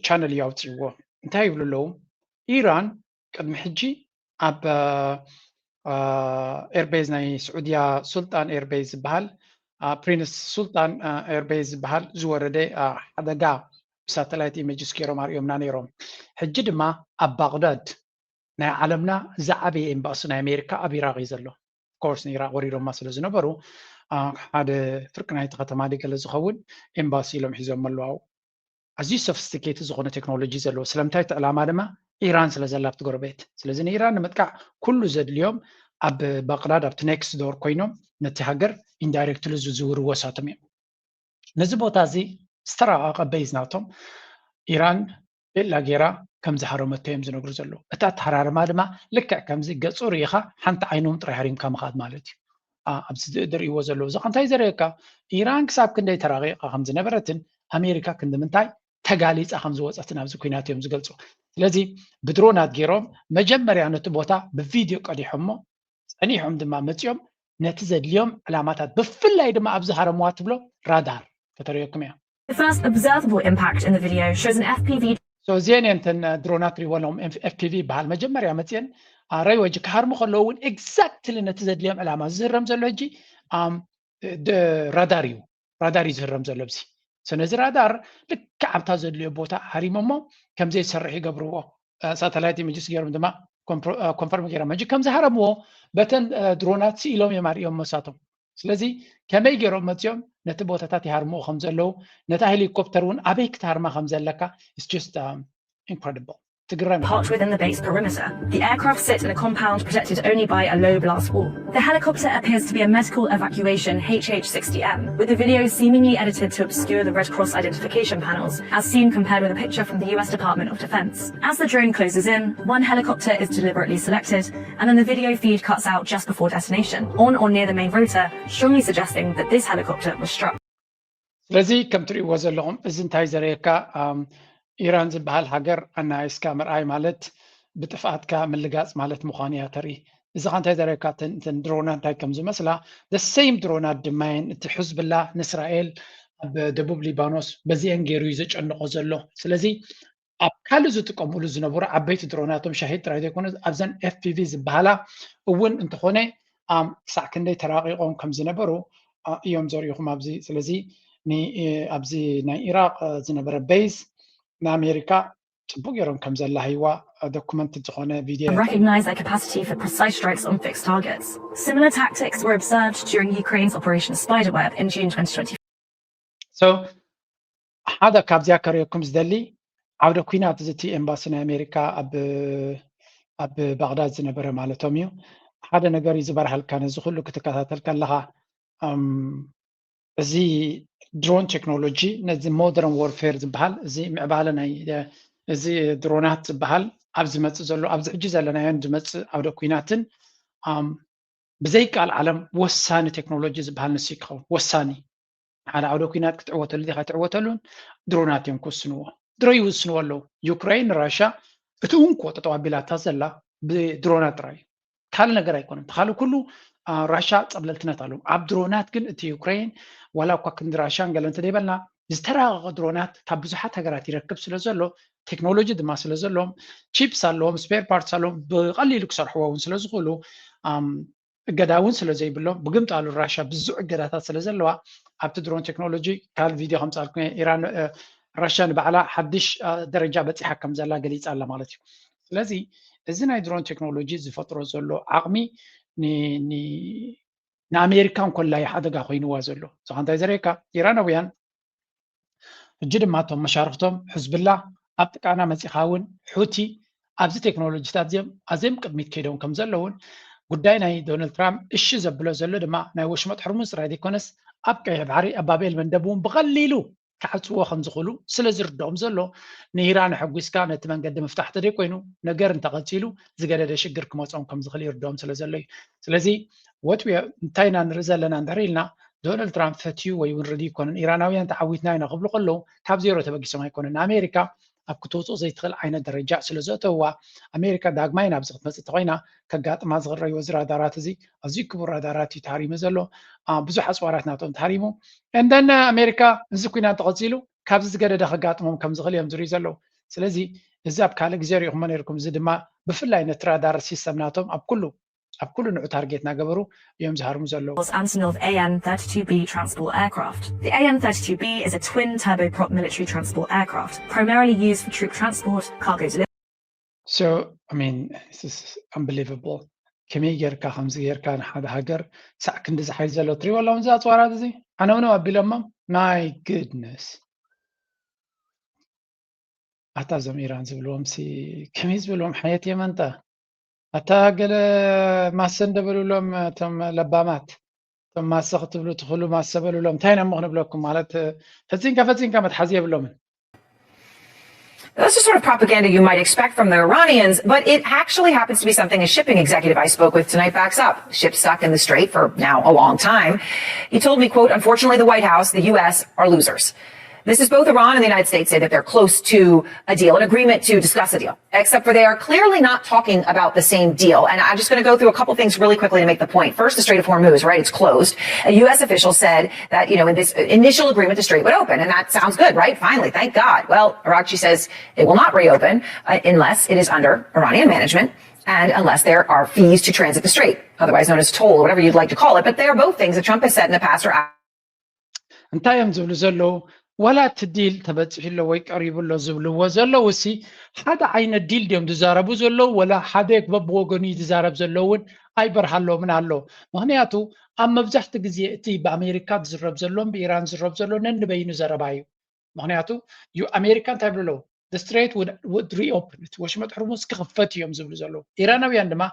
ቻነል እዩ ኣውፅዎ። እንታይ ይብሉ ኣለዉ? ኢራን ቅድሚ ሕጂ ኣብ ኤርቤዝ ናይ ስዑድያ ሱልጣን ኤርቤዝ ዝበሃል፣ ፕሪንስ ሱልጣን ኤርቤዝ ዝበሃል ዝወረደ ሓደጋ ብሳተላይት ኢሜጅስ ገይሮም ኣርእዮምና ነይሮም። ሕጂ ድማ ኣብ ባግዳድ ናይ ዓለምና ዝዓበየ ኤምባሲ ናይ ኣሜሪካ ኣብ ኢራቅ እዩ ዘሎ። ኮርስ ንኢራቅ ወሪዶማ ስለ ዝነበሩ ሓደ ፍርቂ ናይቲ ከተማ ገለ ዝኸውን ኤምባሲ ኢሎም ሒዞም ኣለዋው። ኣዝዩ ሶፊስቲኬት ዝኾነ ቴክኖሎጂ ዘለዎ። ስለምንታይ? እቲ ዕላማ ድማ ኢራን ስለ ዘላ ኣብቲ ጎረቤት። ስለዚ ንኢራን ንምጥቃዕ ኩሉ ዘድልዮም ኣብ ባቅዳድ ኣብቲ ኔክስት ዶር ኮይኖም ነቲ ሃገር ኢንዳይሬክትሊ ዝዝውርዎ ሳቶም እዮም። ነዚ ቦታ እዚ ዝተራቐቐ በይዝ ናቶም ኢራን ቤላ ጌራ ከም ዝሃረመቶ እዮም ዝነግሩ ዘለዉ። እቲ ኣተሃራርማ ድማ ልክዕ ከምዚ ገጹ ርኢኻ ሓንቲ ዓይኖም ጥራይ ሃሪምካ ምኻድ ማለት እዩ። ኣብዚ ዝርእይዎ ዘለዉ እዚ እንታይ ዘርእየካ ኢራን ክሳብ ክንደይ ተራቂቃ ከም ዝነበረትን ኣሜሪካ ክንዲ ምንታይ ተጋሊጻ ከም ዝወፀትን ኣብዚ ኩናት እዮም ዝገልፁ። ስለዚ ብድሮናት ገይሮም መጀመርያ ነቲ ቦታ ብቪድዮ ቀዲሖሞ ጸኒሖም ድማ መፂኦም ነቲ ዘድልዮም ዕላማታት ብፍላይ ድማ ኣብዚ ሃረምዋ ትብሎ ራዳር ከተርእየኩም እያ። The first observable impact in the video shows an F P V. እዚአን እየን እተን ድሮናት ሪወሎም ኤፍፒቪ ይበሃል። መጀመርያ መፅየን ራይ ወጅ ክሃርሙ ከለዉ እውን ኤግዛክትሊ ነቲ ዘድልዮም ዕላማ ዝህረም ዘሎ ሕጂ ራዳር እዩ። ራዳር እዩ ዝህረም ዘሎ ኣብዚ። ነዚ ራዳር ልክዕ ኣብታ ዘድልዮ ቦታ ሃሪሞሞ ከም ዘይሰርሕ ይገብርዎ። ሳተላይት ኢሜጅስ ገይሮም ድማ ኮንፈርም ገይሮም ሕጂ ከም ዝሃረምዎ በተን ድሮናት ስኢሎም እዮም ኣርእዮም መሳቶም። ስለዚ ከመይ ገይሮም መፅኦም ነቲ ቦታታት ይሃርምዎ ከም ዘለዉ ነታ ሄሊኮፕተር እውን ኣበይ ክትሃርማ ከም ዘለካ it's just incredible። ትግረም። Parked within the base perimeter. The aircraft sit in a compound protected only by a low blast wall. The helicopter appears to be a medical evacuation H H sixty M, with the video seemingly edited to obscure the Red Cross identification panels, as seen compared with a picture from the U S Department of Defense. As the drone closes in, one helicopter is deliberately selected, and then the video feed cuts out just before detonation, on or near the main rotor, strongly suggesting that this helicopter was struck. ስለዚ ከም ትርእይዎ ዘለኹም እዚ እንታይ ዘርእየካ ኢራን ዝበሃል ሃገር ኣናይስካ ምርኣይ ማለት ብጥፍኣትካ ምልጋፅ ማለት ምዃኑ እያ ተርኢ። እዚ ካ እንታይ ዘርእየካ እተን ድሮና እንታይ ከም ዝመስላ the same ድሮናት ድማ እየን እቲ ሕዝብላ ንእስራኤል ኣብ ደቡብ ሊባኖስ በዚአን ገይሩ እዩ ዘጨንቆ ዘሎ። ስለዚ ኣብ ካልእ ዝጥቀምሉ ዝነበሩ ዓበይቲ ድሮናቶም ሻሂድ ጥራይ ዘይኮነ ኣብዘን ኤፍፒቪ ዝበሃላ እውን እንተኾነ ክሳዕ ክንደይ ተራቂቆም ከም ዝነበሩ እዮም ዘርእኹም ኣብዚ። ስለዚ ኣብዚ ናይ ኢራቅ ዝነበረ ቤዝ ንኣሜሪካ ፅቡቅ ገይሮም ከም ዘላሃይዋ ዶኩመንት ዝኾነ ቪድዮ recognize their capacity for precise strikes on fixed targets. Similar tactics were observed during Ukraine's Operation Spiderweb in June twenty twenty. So ሓደ ካብዚኣ ከርእየኩም ዝደሊ ዓውደ ኩናት እዚ እቲ ኤምባሲ ናይ ኣሜሪካ ኣብ ኣብ ባግዳድ ዝነበረ ማለቶም እዩ። ሓደ ነገር እዩ ዝበርሃልካ ነዚ ኩሉ ክትከታተል ከለኻ እዚ ድሮን ቴክኖሎጂ ነዚ ሞደርን ዎርፌር ዝበሃል እዚ ምዕባለ ናይ እዚ ድሮናት ዝበሃል ኣብ ዝመፅእ ዘሎ ኣብዚ ሕጂ ዘለናዮን ዝመፅእ ዓውደ ኩናትን ብዘይቃል ዓለም ወሳኒ ቴክኖሎጂ ዝበሃል ንሱ ይኸውን ወሳኒ ሓደ ዓውደ ኩናት ክትዕወተሉ ዲኻ ኣይትዕወተሉን ድሮናት እዮም ክውስንዎ። ድሮ ይውስንዎ ኣለዉ። ዩክሬን ራሻ እቲ እንኮ ጠጠው ኣቢላታ ዘላ ብድሮናት ጥራይ እዩ። ካልእ ነገር ኣይኮነን። እቲ ካልእ ኩሉ ራሻ ፀብለልትነት ኣለዎም። ኣብ ድሮናት ግን እቲ ዩክሬን ዋላ እኳ ክንዲ ራሻን ገለ እንተደይበልና ዝተራቀቀ ድሮናት ካብ ብዙሓት ሃገራት ይረክብ ስለ ዘሎ ቴክኖሎጂ ድማ ስለ ዘለዎም ቺፕስ ኣለዎም፣ ስፔር ፓርትስ ኣለዎም፣ ብቀሊሉ ክሰርሕዎ እውን ስለ ዝኽእሉ እገዳ እውን ስለ ዘይብሎም ብግምጣሉ ራሻ ብዙሕ እገዳታት ስለ ዘለዋ ኣብቲ ድሮን ቴክኖሎጂ ካልእ ቪድዮ ከምፃልኩም ኢራን ራሻ ንባዕላ ሓድሽ ደረጃ በፂሓ ከም ዘላ ገሊፃ ኣላ ማለት እዩ። ስለዚ እዚ ናይ ድሮን ቴክኖሎጂ ዝፈጥሮ ዘሎ ዓቕሚ ንኣሜሪካ እንኮላ እዩ ሓደጋ ኮይንዋ ዘሎ። እዚኻ እንታይ ዘርእየካ ኢራናውያን ሕጂ ድማ እቶም መሻርክቶም ሕዝብላ ኣብ ጥቃና መፂኻ እውን ሑቲ ኣብዚ ቴክኖሎጂታት እዚኦም ኣዝዮም ቅድሚት ከይዶም ከም ዘለውን ጉዳይ ናይ ዶናልድ ትራምፕ እሺ ዘብሎ ዘሎ ድማ ናይ ወሽመጥ ሕርሙዝ ጥራይ ዘይኮነስ ኣብ ቀይሕ ባሕሪ ኣብ ባቤል መንደብ እውን ብቐሊሉ ክዓፅዎ ከም ዝኽእሉ ስለ ዝርድኦም ዘሎ ንኢራን ኣሐጒስካ ነቲ መንገዲ ምፍታሕ ተደይ ኮይኑ ነገር እንተቐፂሉ ዝገደደ ሽግር ክመፅኦም ከም ዝኽእል ይርድኦም ስለ ዘሎ እዩ። ስለዚ ወትዊ እንታይ ኢና ንርኢ ዘለና እንድሕር ኢልና ዶናልድ ትራምፕ ፈትዩ ወይ እውን ርድዩ ይኮነን ኢራናውያን ተዓዊትና ኢና ክብሉ ከለዉ ካብ ዜሮ ተበጊሶም ኣይኮነን። ንኣሜሪካ ኣብ ክትወፅኦ ዘይትኽእል ዓይነት ደረጃ ስለ ዘእተውዋ ኣሜሪካ ዳግማይ ናብዚ ክትመፅእ እንተኮይና ከጋጥማ ዝኽእል ረይዎ እዚ ራዳራት እዚ ኣዝዩ ክቡር ራዳራት እዩ ተሃሪሙ ዘሎ። ብዙሕ ኣፅዋራት ናቶም ተሃሪሙ። እንደን ኣሜሪካ እዚ ኩናት ተቐፂሉ ካብዚ ዝገደደ ከጋጥሞም ከም ዝኽእል እዮም ዝርእዩ ዘለዉ። ስለዚ እዚ ኣብ ካልእ ግዜ ሪኢኹሞ ነይርኩም። እዚ ድማ ብፍላይ ነቲ ራዳር ሲስተም ናቶም ኣብ ኩሉ ኣብ ኩሉ ንዑ ታርጌት እናገበሩ እዮም ዝሃርሙ ዘለዉ። Antonov A N thirty-two B transport aircraft. The A N thirty-two B is a twin turboprop military transport aircraft, primarily used for troop transport, cargo delivery. So, I mean, this is unbelievable. ከመይ ጌርካ ከምዚ ጌርካ ንሓደ ሃገር ሳዕ ክንዲ ዝሓይል ዘሎ ትሪእዎ ኣለኹም እዚ ኣፅዋራት እዚ ዓነውነው ኣቢሎሞም my goodness ኣታ እዞም ኢራን ዝብልዎም ሲ ከመይ ዝብልዎም ሓየት የመንጣ ኣታ ገለ ማሰ እንደበሉሎም እቶም ለባማት እቶም ማሰ ክትብሉ ትኽእሉ ማሰ በሉሎም እንታይ ኢና እሞ ክንብለኩም ማለት ፈፂንካ ፈፂንካ መትሓዚ የብሎምን This is sort of propaganda you might expect from the Iranians, but it actually happens to be something a shipping executive I spoke with tonight backs up. Ships stuck in the strait for now a long time. He told me, quote, unfortunately, the White House, the U S, are losers. This is both Iran and the United States say that they're close to a deal, an agreement to discuss a deal, except for they are clearly not talking about the same deal. And I'm just going to go through a couple things really quickly to make the point. First, the Strait of Hormuz, right? It's closed. A U S official said that, you know, in this initial agreement, the strait would open, and that sounds good, right? Finally, thank God. Well, Araghchi says it will not reopen uh, unless it is under Iranian management and unless there are fees to transit the strait, otherwise known as toll or whatever you'd like to call it. But they are both things that Trump has said in the past are እንታይ እዮም ዝብሉ ዘለዉ? ዋላ እቲ ዲል ተበፂሑ ኣሎ ወይ ቀሪቡ ኣሎ ዝብልዎ ዘለዉ ሲ ሓደ ዓይነት ዲል ድዮም ዝዛረቡ ዘለዉ ወላ ሓደ በብወገኑ እዩ ዝዛረብ ዘሎ እውን ኣይበርሃሎምን ኣሎ። ምክንያቱ ኣብ መብዛሕቲ ግዜ እቲ ብኣሜሪካ ዝዝረብ ዘሎን ብኢራን ዝዝረብ ዘሎ ነንበይኑ ዘረባ እዩ። ምክንያቱ ኣሜሪካ እንታይ ይብሉ ኣለዉ? The strait would reopen እቲ ወሽመጥ ሕርሙዝ ክኽፈት እዮም ዝብሉ ዘለዉ። ኢራናውያን ድማ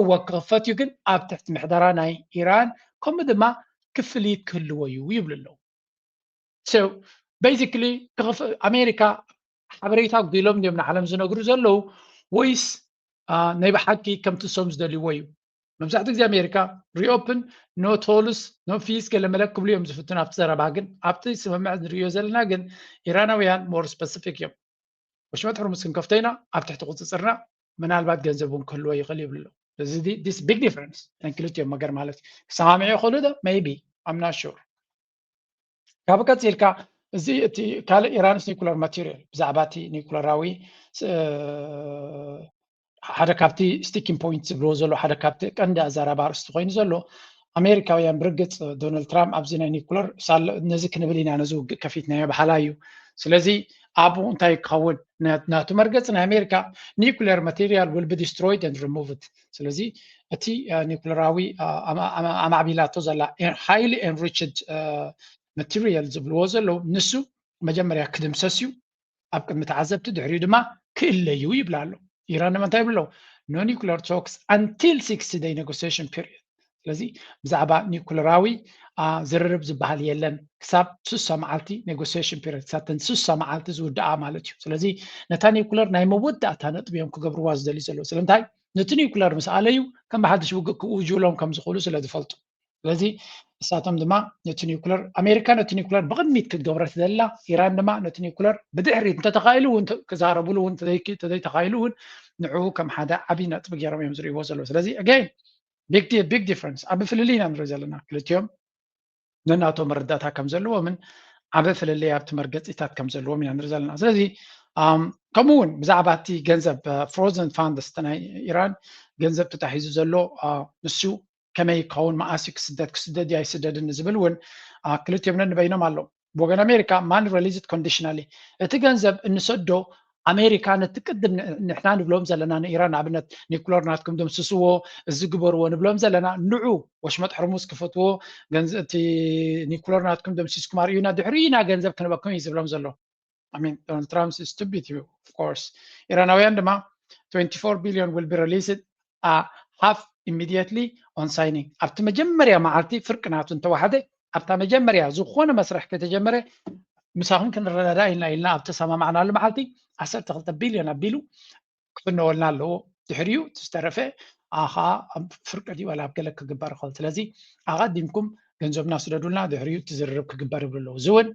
እወ ክኽፈት እዩ ግን ኣብ ትሕቲ ምሕደራ ናይ ኢራን ከምኡ ድማ ክፍሊት ክህልዎ እዩ ይብሉ ኣለዉ። So basically ኣሜሪካ ሓበሬታ ጉዲሎም ድዮም ንዓለም ዝነግሩ ዘለዉ ወይስ ናይ ብሓቂ ከምቲ እሶም ዝደልይዎ እዩ? መብዛሕትኡ ግዜ ኣሜሪካ reopen no tolls no fees ገለ መለ ክብሉ እዮም ዝፍትኑ ኣብቲ ዘረባ ግን ኣብቲ ስምምዕ ንሪኦ ዘለና ግን ኢራናውያን more specific እዮም። ወሽመጥ ሕርሙዝ ክንከፍቶ ኢና ኣብ ትሕቲ ቁፅፅርና ምናልባት ገንዘብ እውን ክህልዎ ይኽእል ይብሉ ኣለዉ። እዚ this big difference ናይ ክልቲኦም መገር ማለት እዩ። ክሰማምዑ ይኽእሉ ዶ? Maybe, I'm not sure። ካብ ቀፂልካ እዚ እቲ ካልእ ኢራንስ nuclear material ብዛዕባ እቲ nuclear ኣዊ ሓደ ካብቲ sticking point ዝብልዎ ዘሎ ሓደ ካብቲ ቀንዲ ኣዛራቢ ኣርእስቲ ኮይኑ ዘሎ ኣሜሪካውያን ብርግፅ ዶናልድ ትራምፕ ኣብዚ ናይ nuclear ነዚ ክንብል ኢና ነዚ ውግእ ከፊትናዮ በሃላይ እዩ። ስለዚ ኣብኡ እንታይ ክኸውን ናቱ መርገፂ ናይ ኣሜሪካ nuclear material will be destroyed and removed። ስለዚ እቲ nuclear ኣዊ ኣማዕቢላቶ ዘላ highly enriched material ዝብልዎ ዘለዉ ንሱ መጀመርያ ክድምሰስ እዩ ኣብ ቅድሚ ተዓዘብቲ ድሕሪኡ ድማ ክእለ እዩ ይብላ ኣሎ። ኢራን ድማ እንታይ ይብሎ no nuclear talks until sixty day negotiation period። ስለዚ ብዛዕባ nuclear ኣዊ ዝርርብ ዝበሃል የለን ክሳብ ስሳ መዓልቲ negotiation period ክሳብ ተን ስሳ መዓልቲ ዝውድኣ ማለት እዩ። ስለዚ ነታ nuclear ናይ መወዳእታ ነጥቢ እዮም ክገብርዋ ዝደልዩ ዘለዉ። ስለምንታይ ነቲ nuclear ምስ ኣለዩ ከም ብሓድሽ ውግእ ክውጅሎም ከም ዝኽእሉ ስለ ዝፈልጡ። ስለዚ ንሳቶም ድማ ነቲ nuclear ኣሜሪካ ነቲ nuclear ብቕድሚት ክትገብሮ ትደላ ኢራን ድማ ነቲ nuclear ብድሕሪት እንተተኻኢሉ እውን ክዛረብሉ እውን ተዘይተኻኢሉ እውን ንዕኡ ከም ሓደ ዓብዪ ነጥቢ ገይሮም እዮም ዝርእይዎ ዘለዉ። ስለዚ again big difference ዓቢ ፍልልይ ኢና ንርኢ ዘለና ክልቲኦም ነናቶ መረዳእታ ከም ዘለዎምን ዓቢ ፍልልይ ኣብቲ መርገፂታት ከም ዘለዎም ኢና ንርኢ ዘለና። ስለዚ ከምኡ እውን ብዛዕባ እቲ ገንዘብ frozen funds ናይ ኢራን ገንዘብ ተታሒዙ ዘሎ ንሱ ከመይ ክኸውን መኣስ ክስደድ ክስደድ ኣይስደድን ዝብል እውን ክልቲኦም ነንበይኖም ኣሎ። ብወገን ኣሜሪካ money released conditionally እቲ ገንዘብ እንሰዶ ኣሜሪካ ነቲ ቅድም ንሕና ንብሎም ዘለና ንኢራን ንኣብነት nuclear ናትኩም ደምስስዎ እዚ ግበርዎ ንብሎም ዘለና ንዑ ወሽመጥ ሕርሙዝ ክፈትዎ እቲ nuclear ናትኩም ደምሲስኩም ኣርእዩና ድሕሪ ኢና ገንዘብ ክንበኩም እዩ ዝብሎም ዘሎ። I mean, Donald Trump is stupid, of course. ኢራናውያን ድማ twenty-four billion will be released, uh, half immediately on signing። ኣብቲ መጀመርያ መዓልቲ ፍርቂ ናቱ እንተዋሓደ፣ ኣብታ መጀመርያ ዝኾነ መስርሕ ከተጀመረ ምሳኹም ክንረዳዳ ኢልና ኢልና ኣብ ተሰማማዕናሉ መዓልቲ ዓሰርተ ክልተ ቢልዮን ኣቢሉ ክፍነወልና ኣለዎ። ድሕሪኡ እቲ ዝተረፈ ኣኻ ኣብ ፍርቂ ድዩ ዋላ ኣብ ገለ ክግበር ይኽእል። ስለዚ ኣቐዲምኩም ገንዘብና ስደዱልና፣ ድሕሪኡ እቲ ዝርርብ ክግበር ይብሉ ኣለዉ። እዚ እውን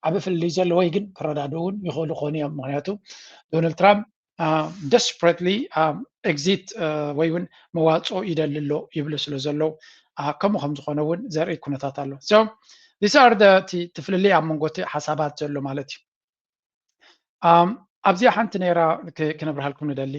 ዓቢ ፍልልይ ዘለዎ እዩ፣ ግን ክረዳድኡ እውን ይኽእሉ ክኾኑ እዮም። ምኽንያቱ ዶናልድ ትራምፕ ደስፕረትሊ ኤግዚት ወይ እውን መዋፅኦ ይደሊ ኣሎ ይብሉ ስለ ዘለዉ፣ ከምኡ ከም ዝኾነ እውን ዘርኢ ኩነታት ኣሎ። So these are the፣ እቲ ፍልልይ ኣብ መንጎ እቲ ሓሳባት ዘሎ ማለት እዩ። ኣብዚኣ ሓንቲ ነይራ ክነብርሃልኩም ንደሊ።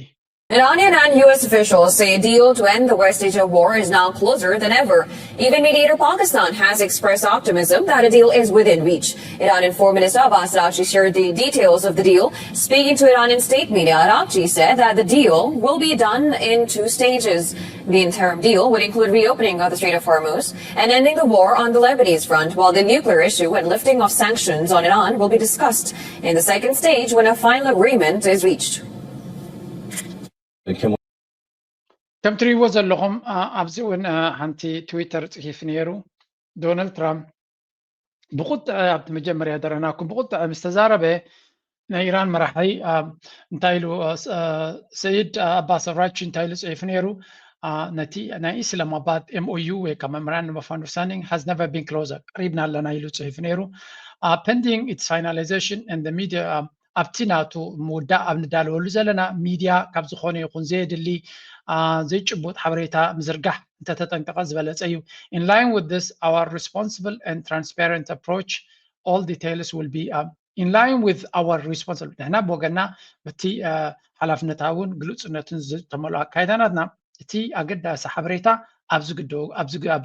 Iranian and U S officials say a deal to end the West Asia war is now closer than ever. Even mediator Pakistan has expressed optimism that a deal is within reach. Iran Foreign Minister Abbas Araghchi shared the details of the deal. Speaking to Iranian state media, Araghchi said that the deal will be done in two stages. The interim deal would include reopening of the Strait of Hormuz and ending the war on the Lebanese front, while the nuclear issue and lifting of sanctions on Iran will be discussed in the second stage when a final agreement is reached. ከም ትሪእዎ ዘለኹም ኣብዚ እውን ሓንቲ ትዊተር ፅሒፍ ነይሩ። ዶናልድ ትራምፕ ብቁጥዐ ኣብቲ መጀመርያ ደረናኩም ብቁጥዐ ምስ ተዛረበ ናይ ኢራን መራሒ እንታይ ኢሉ፣ ሰይድ ኣባስ ኣራግቺ እንታይ ኢሉ ፅሒፉ ነይሩ? ነቲ ናይ ኢስላማባድ M O U ወይ ከዓ Memorandum of Understanding has never been closer፣ ቀሪብና ኣለና ኢሉ ፅሒፉ ነይሩ። Pending its finalization and the media ኣብቲ ናቱ ምውዳእ ኣብ ንዳለወሉ ዘለና ሚድያ ካብ ዝኾነ ይኹን ዘየድሊ ዘይጭቡጥ ሓበሬታ ምዝርጋሕ እንተተጠንቀቐ ዝበለፀ እዩ። In line with this our responsible and transparent approach, all details will be in line with our responsible። ንሕና ብወገና በቲ ሓላፍነታውን ግልፅነትን ዝተመልኦ ኣካይዳናትና እቲ ኣገዳሲ ሓበሬታ ኣብ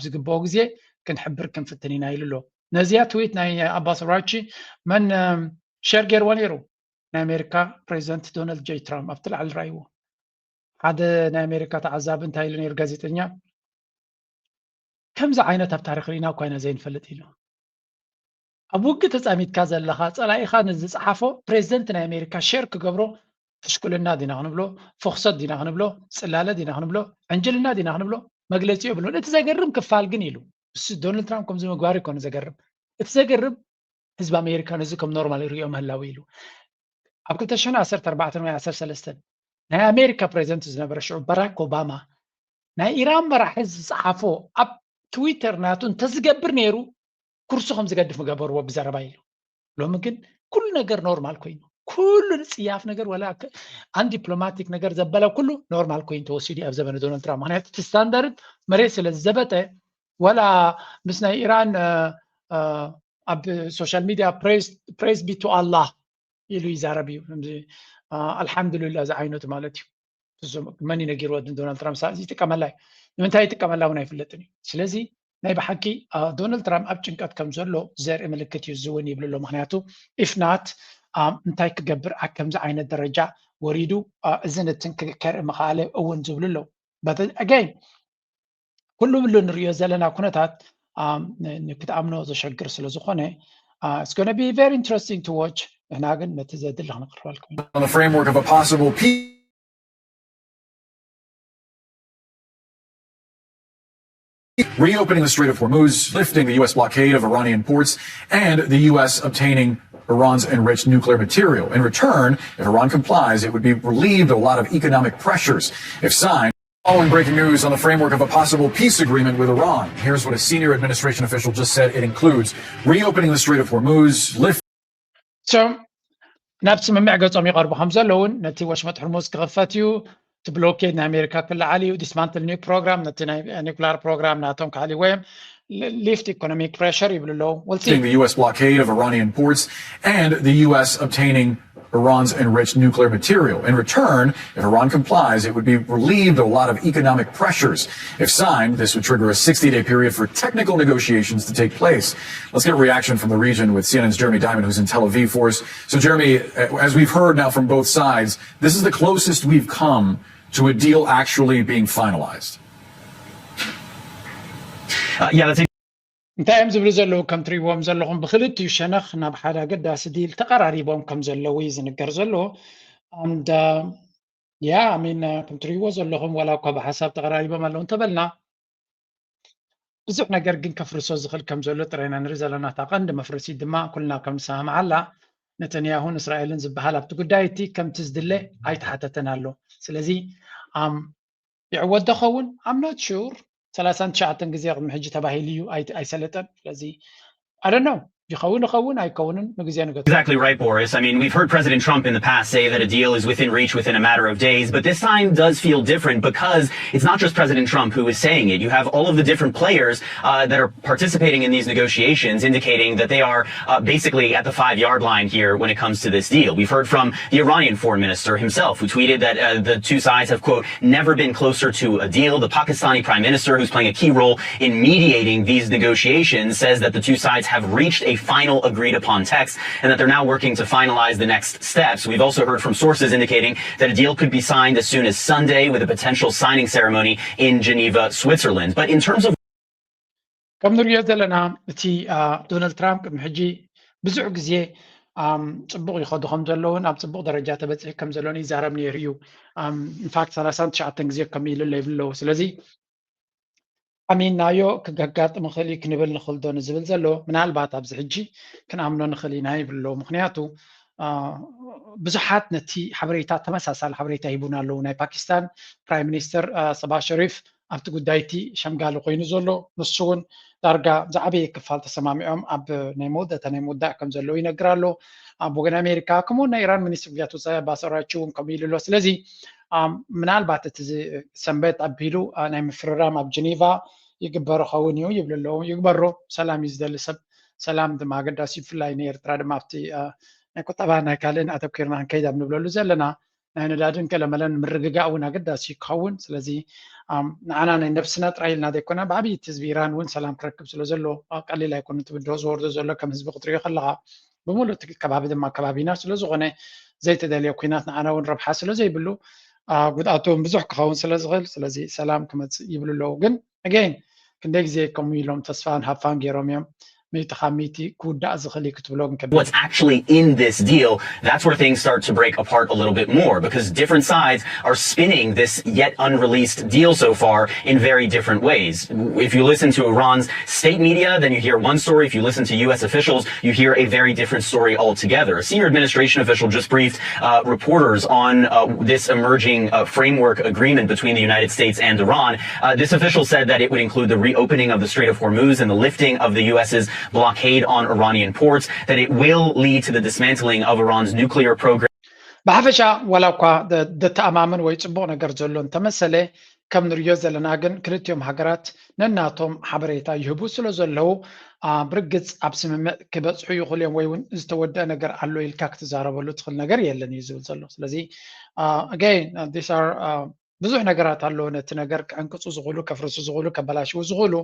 ዝግበኦ ግዜ ክንሕብር ክንፍትን ኢና ኢሉ ኣሎ። ነዚኣ ትዊት ናይ ኣባስ ኣራግቺ መን ሸር ገይርዎ ነይሩ? ናይ ኣሜሪካ ፕሬዚደንት ዶናልድ ጀይ ትራምፕ ኣብቲ ላዕሊ ራእይዎ። ሓደ ናይ ኣሜሪካ ተዓዛቢ እንታይ ኢሉ ነይሩ? ጋዜጠኛ፣ ከምዚ ዓይነት ኣብ ታሪክ ርኢና እኳ ኢና ዘይንፈልጥ ኢሉ። ኣብ ውግእ ተፃሚድካ ዘለኻ ፀላኢኻ ንዝፀሓፎ ፕሬዚደንት ናይ ኣሜሪካ ሸር ክገብሮ ፍሽኩልና ዲና ክንብሎ፣ ፍኽሰት ዲና ክንብሎ፣ ፅላለ ዲና ክንብሎ፣ ዕንጅልና ዲና ክንብሎ መግለፂ የብሉን። እቲ ዘገርም ክፋል ግን ኢሉ እሱ ዶናልድ ትራምፕ ከምዚ ምግባር ይኮነ ዘገርም። እቲ ዘገርም ህዝቢ ኣሜሪካ ነዚ ከም ኖርማል ይሪኦ ምህላው ኢሉ። ኣብ ክልተ ሽሕን ዓሰርተ ኣርባዕተን ወይ ዓሰርተ ሰለስተን ናይ ኣሜሪካ ፕሬዚደንት ዝነበረ ሽዑ ባራክ ኦባማ ናይ ኢራን መራሒ ዝፀሓፎ ኣብ ትዊተር ናቱ እንተዝገብር ነይሩ ኩርሱ ከም ዝገድፍ ምገበርዎ ብዘረባ ኢሉ። ሎሚ ግን ኩሉ ነገር ኖርማል ኮይኑ፣ ኩሉ ንፅያፍ ነገር ወላ ኣንዲፕሎማቲክ ነገር ዘበለ ኩሉ ኖርማል ኮይኑ ተወሲዱ ኣብ ዘበነ ዶናልድ ትራምፕ። ምክንያቱ እቲ ስታንዳርድ መሬት ስለ ዝዘበጠ ወላ ምስ ናይ ኢራን ኣብ ሶሻል ሚድያ ፕሬዝ ቢ ቱ ኣላህ ኢሉ ይዛረብ እዩ። ኣልሓምዱልላ እዚ ዓይነቱ ማለት እዩ። እዞም መን እዩ ነጊርዎ? ዶናልድ ትራምፕ ይጥቀመላ እዩ። ንምንታይ ይጥቀመላ እውን ኣይፍለጥን እዩ። ስለዚ ናይ ብሓቂ ዶናልድ ትራምፕ ኣብ ጭንቀት ከም ዘሎ ዘርኢ ምልክት እዩ። እዚ እውን ይብሉ ኣሎ። ምክንያቱ ኢፍ ናት እንታይ ክገብር ኣብ ከምዚ ዓይነት ደረጃ ወሪዱ፣ እዚ ንትን ከርኢ ምኽኣለ እውን ዝብሉ ኣለዉ። ኣገይን ኩሉ ብሉ ንሪኦ ዘለና ኩነታት ክትኣምኖ ዘሸግር ስለ ዝኾነ it's going to be very interesting to watch። ንሕና ግን ነቲ ዘድሊ ክነቅርበልኩም ኢና። On the framework of a possible peace reopening the Strait of Hormuz, lifting the U S blockade of Iranian ports, and the U S obtaining Iran's enriched nuclear material. In return, if Iran complies, it would be relieved of a lot of economic pressures. If signed, following breaking news on the framework of a possible peace agreement with Iran, here's what a senior administration official just said it includes: reopening the Strait of Hormuz, lift So ናብ ስምምዕ ገጾም ይቐርቡ ከም ዘለውን ነቲ ወሽመጥ ሕርሙዝ ክኽፈት እዩ፣ እቲ ብሎኬድ ናይ ኣሜሪካ ክለዓል እዩ፣ ዲስማንትል ኒው ፕሮግራም ነቲ ናይ ኒኩላር ፕሮግራም ናቶም ክዓልይዎ እዮም፣ ሊፍት ኢኮኖሚክ ፕሬሸር ይብሉ ኣለዉ። We'll see. The U S blockade of Iranian ports and the U S obtaining Iran's enriched nuclear material. In return, if Iran complies, it would be relieved of a lot of economic pressures. If signed, this would trigger a sixty day period for technical negotiations to take place. Let's get a reaction from the region with C N N's Jeremy Diamond, who's in Tel Aviv for us. So, Jeremy, as we've heard now from both sides, this is the closest we've come to a deal actually being finalized. Uh, yeah, that's እንታይ እዮም ዝብሉ ዘለዉ? ከም ትሪእዎም ዘለኹም ብክልቲኡ ሸነኽ ናብ ሓደ ኣገዳሲ ዲል ተቐራሪቦም ከም ዘለዉ እዩ ዝንገር ዘሎ። And yeah, I mean, ከም ትሪእዎ ዘለኹም ዋላ እኳ ብሓሳብ ተቐራሪቦም ኣለዉ እንተበልና ብዙሕ ነገር ግን ከፍርሶ ዝኽእል ከም ዘሎ ጥራይ ኢና ንርኢ ዘለና። እታ ቀንዲ መፍረሲት ድማ ኩልና ከም ንሰማምዓላ ነተንያሁን እስራኤልን ዝበሃል ኣብቲ ጉዳይ እቲ ከምቲ ዝድለ ኣይተሓተተን ኣሎ። ስለዚ ይዕወት ዶ ኸውን? I'm not sure። ሰላሳን ትሽዓተን ግዜ ቅድሚ ሕጂ ተባሂሉ እዩ፣ ኣይሰለጠን። ስለዚ I don't know፣ ይኸውን ይኸውን ኣይከውንን ንግዜ ንገ Exactly right, Boris. I mean, we've heard President Trump in the past say that a deal is within reach within a matter of days, but this time does feel different because it's not just President Trump who is saying it. You have all of the different players uh, that are participating in these negotiations indicating that they are uh, basically at the five yard line here when it comes to this deal. We've heard from the Iranian foreign minister himself, who tweeted that uh, the two sides have, quote, never been closer to a deal. The Pakistani prime minister, who's playing a key role in mediating these negotiations, says that the two sides have reached a final agreed upon text and that they're now working to finalize the next steps. We've also heard from sources indicating that a deal could be signed as soon as Sunday with a potential signing ceremony in Geneva, Switzerland. But in terms of ከም ንሪኦ ዘለና እቲ ዶናልድ ትራምፕ ቅድሚ ሕጂ ብዙሕ ግዜ ፅቡቕ ይኸዱ ከም ዘለውን ኣብ ፅቡቕ ደረጃ ተበፅሒ ከም ዘለውን ይዛረብ ነይሩ እዩ። ኢንፋክት ሰላሳን ትሽዓተን ግዜ ከም ኢሉ ይብሉ ኣለዉ። ስለዚ ኣሚንናዮ ክገጋጥም ይኽእል እዩ ክንብል ንኽእል ዶ ንዝብል ዘሎ ምናልባት ኣብዚ ሕጂ ክንኣምኖ ንኽእል ኢና ይብሉ ኣለዉ። ምኽንያቱ ብዙሓት ነቲ ሓበሬታ ተመሳሳሊ ሓበሬታ ሂቡና ኣለዉ። ናይ ፓኪስታን ፕራይም ሚኒስተር ሰባ ሸሪፍ ኣብቲ ጉዳይ እቲ ሸምጋሊ ኮይኑ ዘሎ ንሱ እውን ዳርጋ ዝዓበየ ክፋል ተሰማሚዖም ኣብ ናይ መወዳእታ ናይ ምውዳእ ከም ዘለዉ ይነግር ኣሎ። ኣብ ወገን ኣሜሪካ ከምኡ ናይ ኢራን ሚኒስትር ጉዳያት ወፃኢ ኣባስ ኣራግቺ እውን ከምኡ ኢሉ ኣሎ። ስለዚ ምናልባት እቲ ሰንበት ኣቢሉ ናይ ምፍርራም ኣብ ጀኔቫ ይግበር ኸውን እዩ ይብሉ ኣለዉ። ይግበሮ፣ ሰላም እዩ ዝደሊ ሰብ፣ ሰላም ድማ ኣገዳሲ እዩ። ብፍላይ ንኤርትራ ድማ ኣብቲ ናይ ቁጠባ ናይ ካልእን ኣተኪርና ክንከይድ ኣብ ንብለሉ ዘለና ናይ ነዳድን ገለመለን ምርግጋእ እውን ኣገዳሲ ክኸውን። ስለዚ ንዓና ናይ ነብስና ጥራይ ኢልና ዘይኮና ብዓብይቲ ህዝቢ ኢራን እውን ሰላም ክረክብ ስለ ዘሎ ቀሊል ኣይኮነ። ትብድሆ ዝወርዶ ዘሎ ከም ህዝቢ ክትሪኦ ከለኻ ብምሉእ እቲ ከባቢ ድማ ከባቢና ስለ ዝኾነ ዘይተደልየ ኩናት ንዓና እውን ረብሓ ስለ ዘይብሉ ጉድኣቱ እውን ብዙሕ ክኸውን ስለ ዝኽእል ስለዚ ሰላም ክመፅእ ይብሉ ኣለዉ። ግን ኣገይን ክንደይ ግዜ ከምኡ ኢሎም ተስፋን ሃፋን ገይሮም እዮም። ሚእቲ ካብ ሚእቲ ክውዳእ ዝኽእል እዩ ክትብሎ ግን ከቢድ። What's actually in this deal, that's where things start to break apart a little bit more because different sides are spinning this yet unreleased deal so far in very different ways. If you listen to Iran's state media, then you hear one story. If you listen to U S officials, you hear a very different story altogether. A senior administration official just briefed uh, reporters on uh, this emerging uh, framework agreement between the United States and Iran. Uh, this official said that it would include the reopening of the Strait of Hormuz and the lifting of the U S's blockade on Iranian ports, that it will lead to the dismantling of Iran's nuclear program. ብሓፈሻ ዋላ እኳ ደተኣማምን ወይ ፅቡቕ ነገር ዘሎ እንተመሰለ ከም ንሪኦ ዘለና ግን ክልቲኦም ሃገራት ነናቶም ሓበሬታ ይህቡ ስለ ዘለዉ ብርግፅ ኣብ ስምምዕ ክበፅሑ ይኽእሉ እዮም ወይ እውን ዝተወደአ ነገር ኣሎ ኢልካ ክትዛረበሉ ትኽእል ነገር የለን እዩ ዝብል ዘሎ። ስለዚ ኣገይን these are ብዙሕ ነገራት ኣለዎ ነቲ ነገር ክዕንቅፁ ዝኽእሉ ከፍርሱ ዝኽእሉ ከበላሽዉ ዝኽእሉ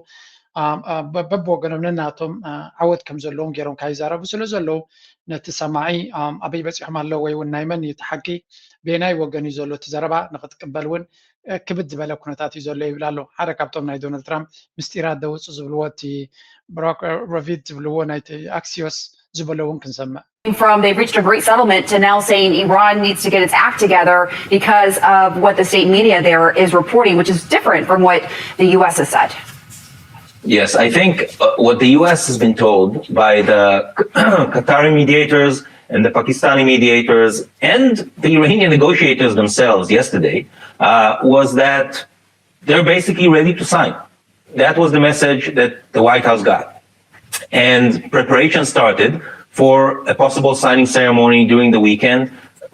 በብወገኖም ነናቶም ዓወት ከም ዘለዎም ገይሮም ካይዛረቡ ስለ ዘለዉ ነቲ ሰማዒ ኣበይ በፂሖም ኣለዉ ወይ እውን ናይ መን እዩ እቲ ሓቂ በየናይ ወገን እዩ ዘሎ እቲ ዘረባ ንክትቅበል እውን ክብድ ዝበለ ኩነታት እዩ ዘሎ ይብል ኣሎ ሓደ ካብቶም ናይ ዶናልድ ትራምፕ ምስጢራት ደውፁ ዝብልዎ እቲ ብሮክ ሮቪድ ዝብልዎ ናይቲ ኣክሲዮስ ዝበሎ እውን ክንሰምዕ from they've reached a great settlement to now saying Iran needs to get its act together because of what the state media there is reporting, which is different from what the U S has said. Yes, I think uh, what the U S has been told by the Qatari mediators and the Pakistani mediators and the Iranian negotiators themselves yesterday uh, was that they're basically ready to sign. That was the message that the White House got. And preparation started for a possible signing ceremony during the weekend.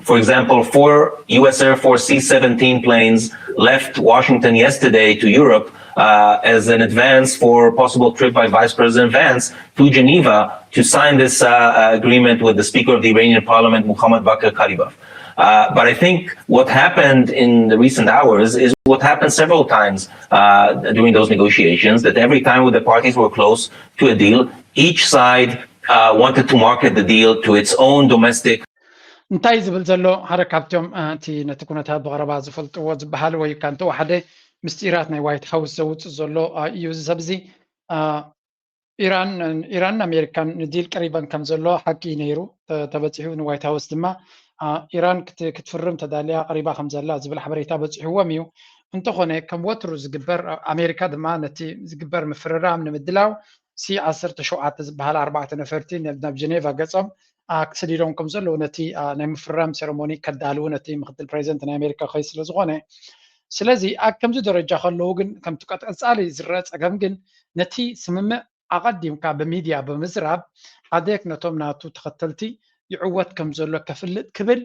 For example, four U S Air Force C seventeen planes left Washington yesterday to Europe uh, as an advance for a possible trip by Vice President Vance to Geneva to sign this uh, agreement with the Speaker of the Iranian Parliament, Mohammad Bagher Kalibaf. Uh, but I think what happened in the recent hours is what happened several times uh, during those negotiations, that every time the parties were close to a deal, each side uh, wanted to market the deal to its own domestic እንታይ ዝብል ዘሎ ሓደ ካብቶም እቲ ነቲ ኩነታት ብቐረባ ዝፈልጥዎ ዝበሃል ወይ እካ እንተወሓደ ምስጢራት ናይ ዋይት ሃውስ ዘውፅእ ዘሎ እዩ እዚ ሰብ እዚ ኢራን ኢራንን ኣሜሪካን ንዲል ቀሪበን ከም ዘሎ ሓቂ እዩ ነይሩ። ተ- ተበፂሑ ንዋይት ሃውስ ድማ አ፣ ኢራን ክት- ክትፍርም ተዳልያ ቀሪባ ከም ዘላ ዝብል ሓበሬታ በፂሕዎም እዩ። እንተኾነ ከም ወትሩ ዝግበር፣ ኣሜሪካ ድማ ነቲ ዝግበር ምፍርራም ንምድላው ሲ ዓሰርተ ሸውዓተ ዝበሃል ኣርባዕተ ነፈርቲ ናብ ናብ ጀኔቫ ገጾም አ፣ ክሰዲዶም ከም ዘለዉ ነቲ አ፣ ናይ ምፍርራም ሴረሞኒ ከዳልዉ ነቲ ምክትል ፕሬዚደንት ናይ ኣሜሪካ ከይ ስለ ዝኾነ፣ ስለዚ ኣብ ከምዚ ደረጃ ከለዉ ግን ከምቲ ቀጥ- ቀጻሊ ዝረአ ጸገም ግን ነቲ ስምምዕ ኣቐዲምካ ብሚድያ ብምዝራብ ሓደክ ነቶም ናቱ ተኸተልቲ ይዕወት ከም ዘሎ ከፍልጥ ክብል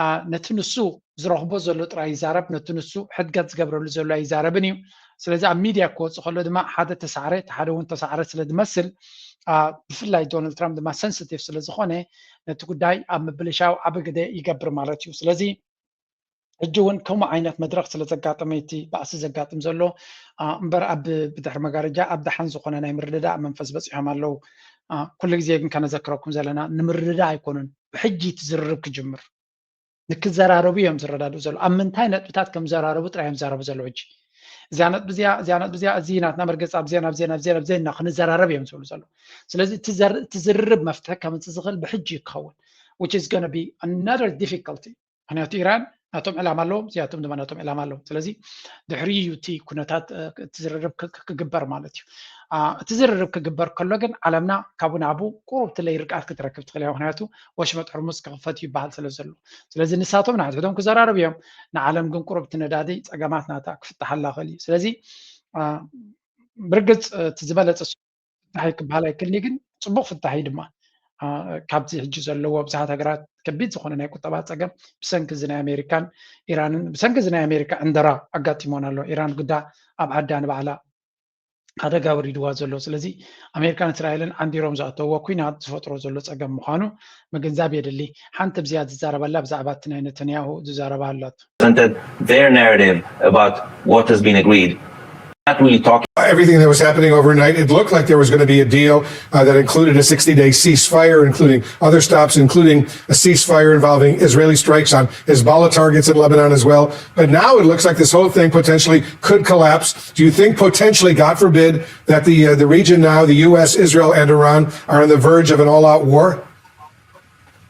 አ፣ ነቲ ንሱ ዝረኽቦ ዘሎ ጥራይ ይዛረብ፣ ነቲ ንሱ ሕድገት ዝገብረሉ ዘሎ ኣይዛረብን እዩ። ስለዚ ኣብ ሚድያ ክወፅእ ከሎ ድማ ሓደ ተሳዕረ እቲ ሓደ እውን ተሳዕረ ስለ ዝመስል አ፣ ብፍላይ ዶናልድ ትራምፕ ድማ ሰንስቲቭ ስለ ዝኾነ ነቲ ጉዳይ ኣብ ምብልሻው ዓቢ ግደ ይገብር ማለት እዩ። ስለዚ ሕጂ እውን ከምኡ ዓይነት መድረኽ ስለ ዘጋጠመ እቲ ባእሲ ዘጋጥም ዘሎ አ፣ እምበር ኣብ ብድሕሪ መጋረጃ ኣብ ደሓን ዝኾነ ናይ ምርድዳእ መንፈስ በፂሖም ኣለዉ። አ፣ ኩሉ ግዜ ግን ከነዘክረኩም ዘለና ንምርድዳእ ኣይኮኑን ብሕጂ እቲ ዝርርብ ክጅምር ንክዘራረቡ እዮም ዝረዳድኡ ዘለዉ። ኣብ ምንታይ ነጥብታት ከም ዘራረቡ ጥራይ እዮም ዝዛረቡ ዘለዉ። ሕጂ እዚኣ ነጥቢ እዚኣ እዚኣ ነጥቢ እዚኣ እዚ ናትና መርገፂ ኣብዚኣ ናብዚኣ ናብዚኣ ናብዚኣ ኢና ክንዘራረብ እዮም ዝብሉ ዘለዉ። ስለዚ እቲ ዘር- እቲ ዝርርብ መፍትሒ ከምፅእ ዝኽእል ብሕጂ እዩ ክኸውን which is gonna be another difficulty። ምክንያቱ ኢራን ናቶም ዕላማ ኣለዎም፣ እዚኣቶም ድማ ናቶም ዕላማ ኣለዎም። ስለዚ ድሕሪ እዩ እቲ ኩነታት እ፣ እቲ ዝርርብ ክ- ክ- ክግበር ማለት እዩ። አ፣ እቲ ዝርርብ ክግበር ከሎ ግን ዓለምና ካብኡ ናብኡ ቁሩብ ትለይ ርግኣት ክትረክብ ትኽእል እያ። ምክንያቱ ወሽመጥ ሕርሙዝ ክኽፈት ይበሃል ስለ ዘሎ፣ ስለዚ ንሳቶም ንሓድሕዶም ክዘራረቡ እዮም። ንዓለም ግን ቁሩብ እቲ ነዳዲ ጸገማት ናታ ክፍታሓላ ክእል እዩ። ስለዚ አ፣ ብርግጽ እቲ ዝበለጸ ፍታሕ ክበሃል ኣይክእልን እዩ፣ ግን ጽቡቕ ፍታሕ እዩ ድማ አ፣ ካብዚ ሕጂ ዘለዎ ብዙሓት ሃገራት ከቢድ ዝኾነ ናይ ቁጠባ ጸገም ብሰንኪ እዚ ናይ ኣሜሪካን ኢራንን ብሰንኪ እዚ ናይ ኣሜሪካ ዕንደራ ኣጋጢሞን ኣሎ። ኢራን ግዳ ኣብ ዓዳ ንባዕላ ሓደጋ ወሪድዋ ዘሎ። ስለዚ ኣሜሪካን እስራኤልን ዓንዲሮም ዝኣተውዎ ኩናት ዝፈጥሮ ዘሎ ጸገም ምዃኑ ምግንዛብ የድሊ። ሓንቲ ብዝያ ዝዛረበላ ብዛዕባ እቲ ናይ ነተንያሁ ዝዛረባ ኣላቶ። Presented their narrative about what has been agreed. Not really talking. Everything that was happening overnight, it looked like there was going to be a deal uh, that included a sixty day ceasefire, including other stops, including a ceasefire involving Israeli strikes on Hezbollah targets in Lebanon as well. But now it looks like this whole thing potentially could collapse. Do you think potentially, God forbid, that the, uh, the region now, the U S, Israel, and Iran, are on the verge of an all out war?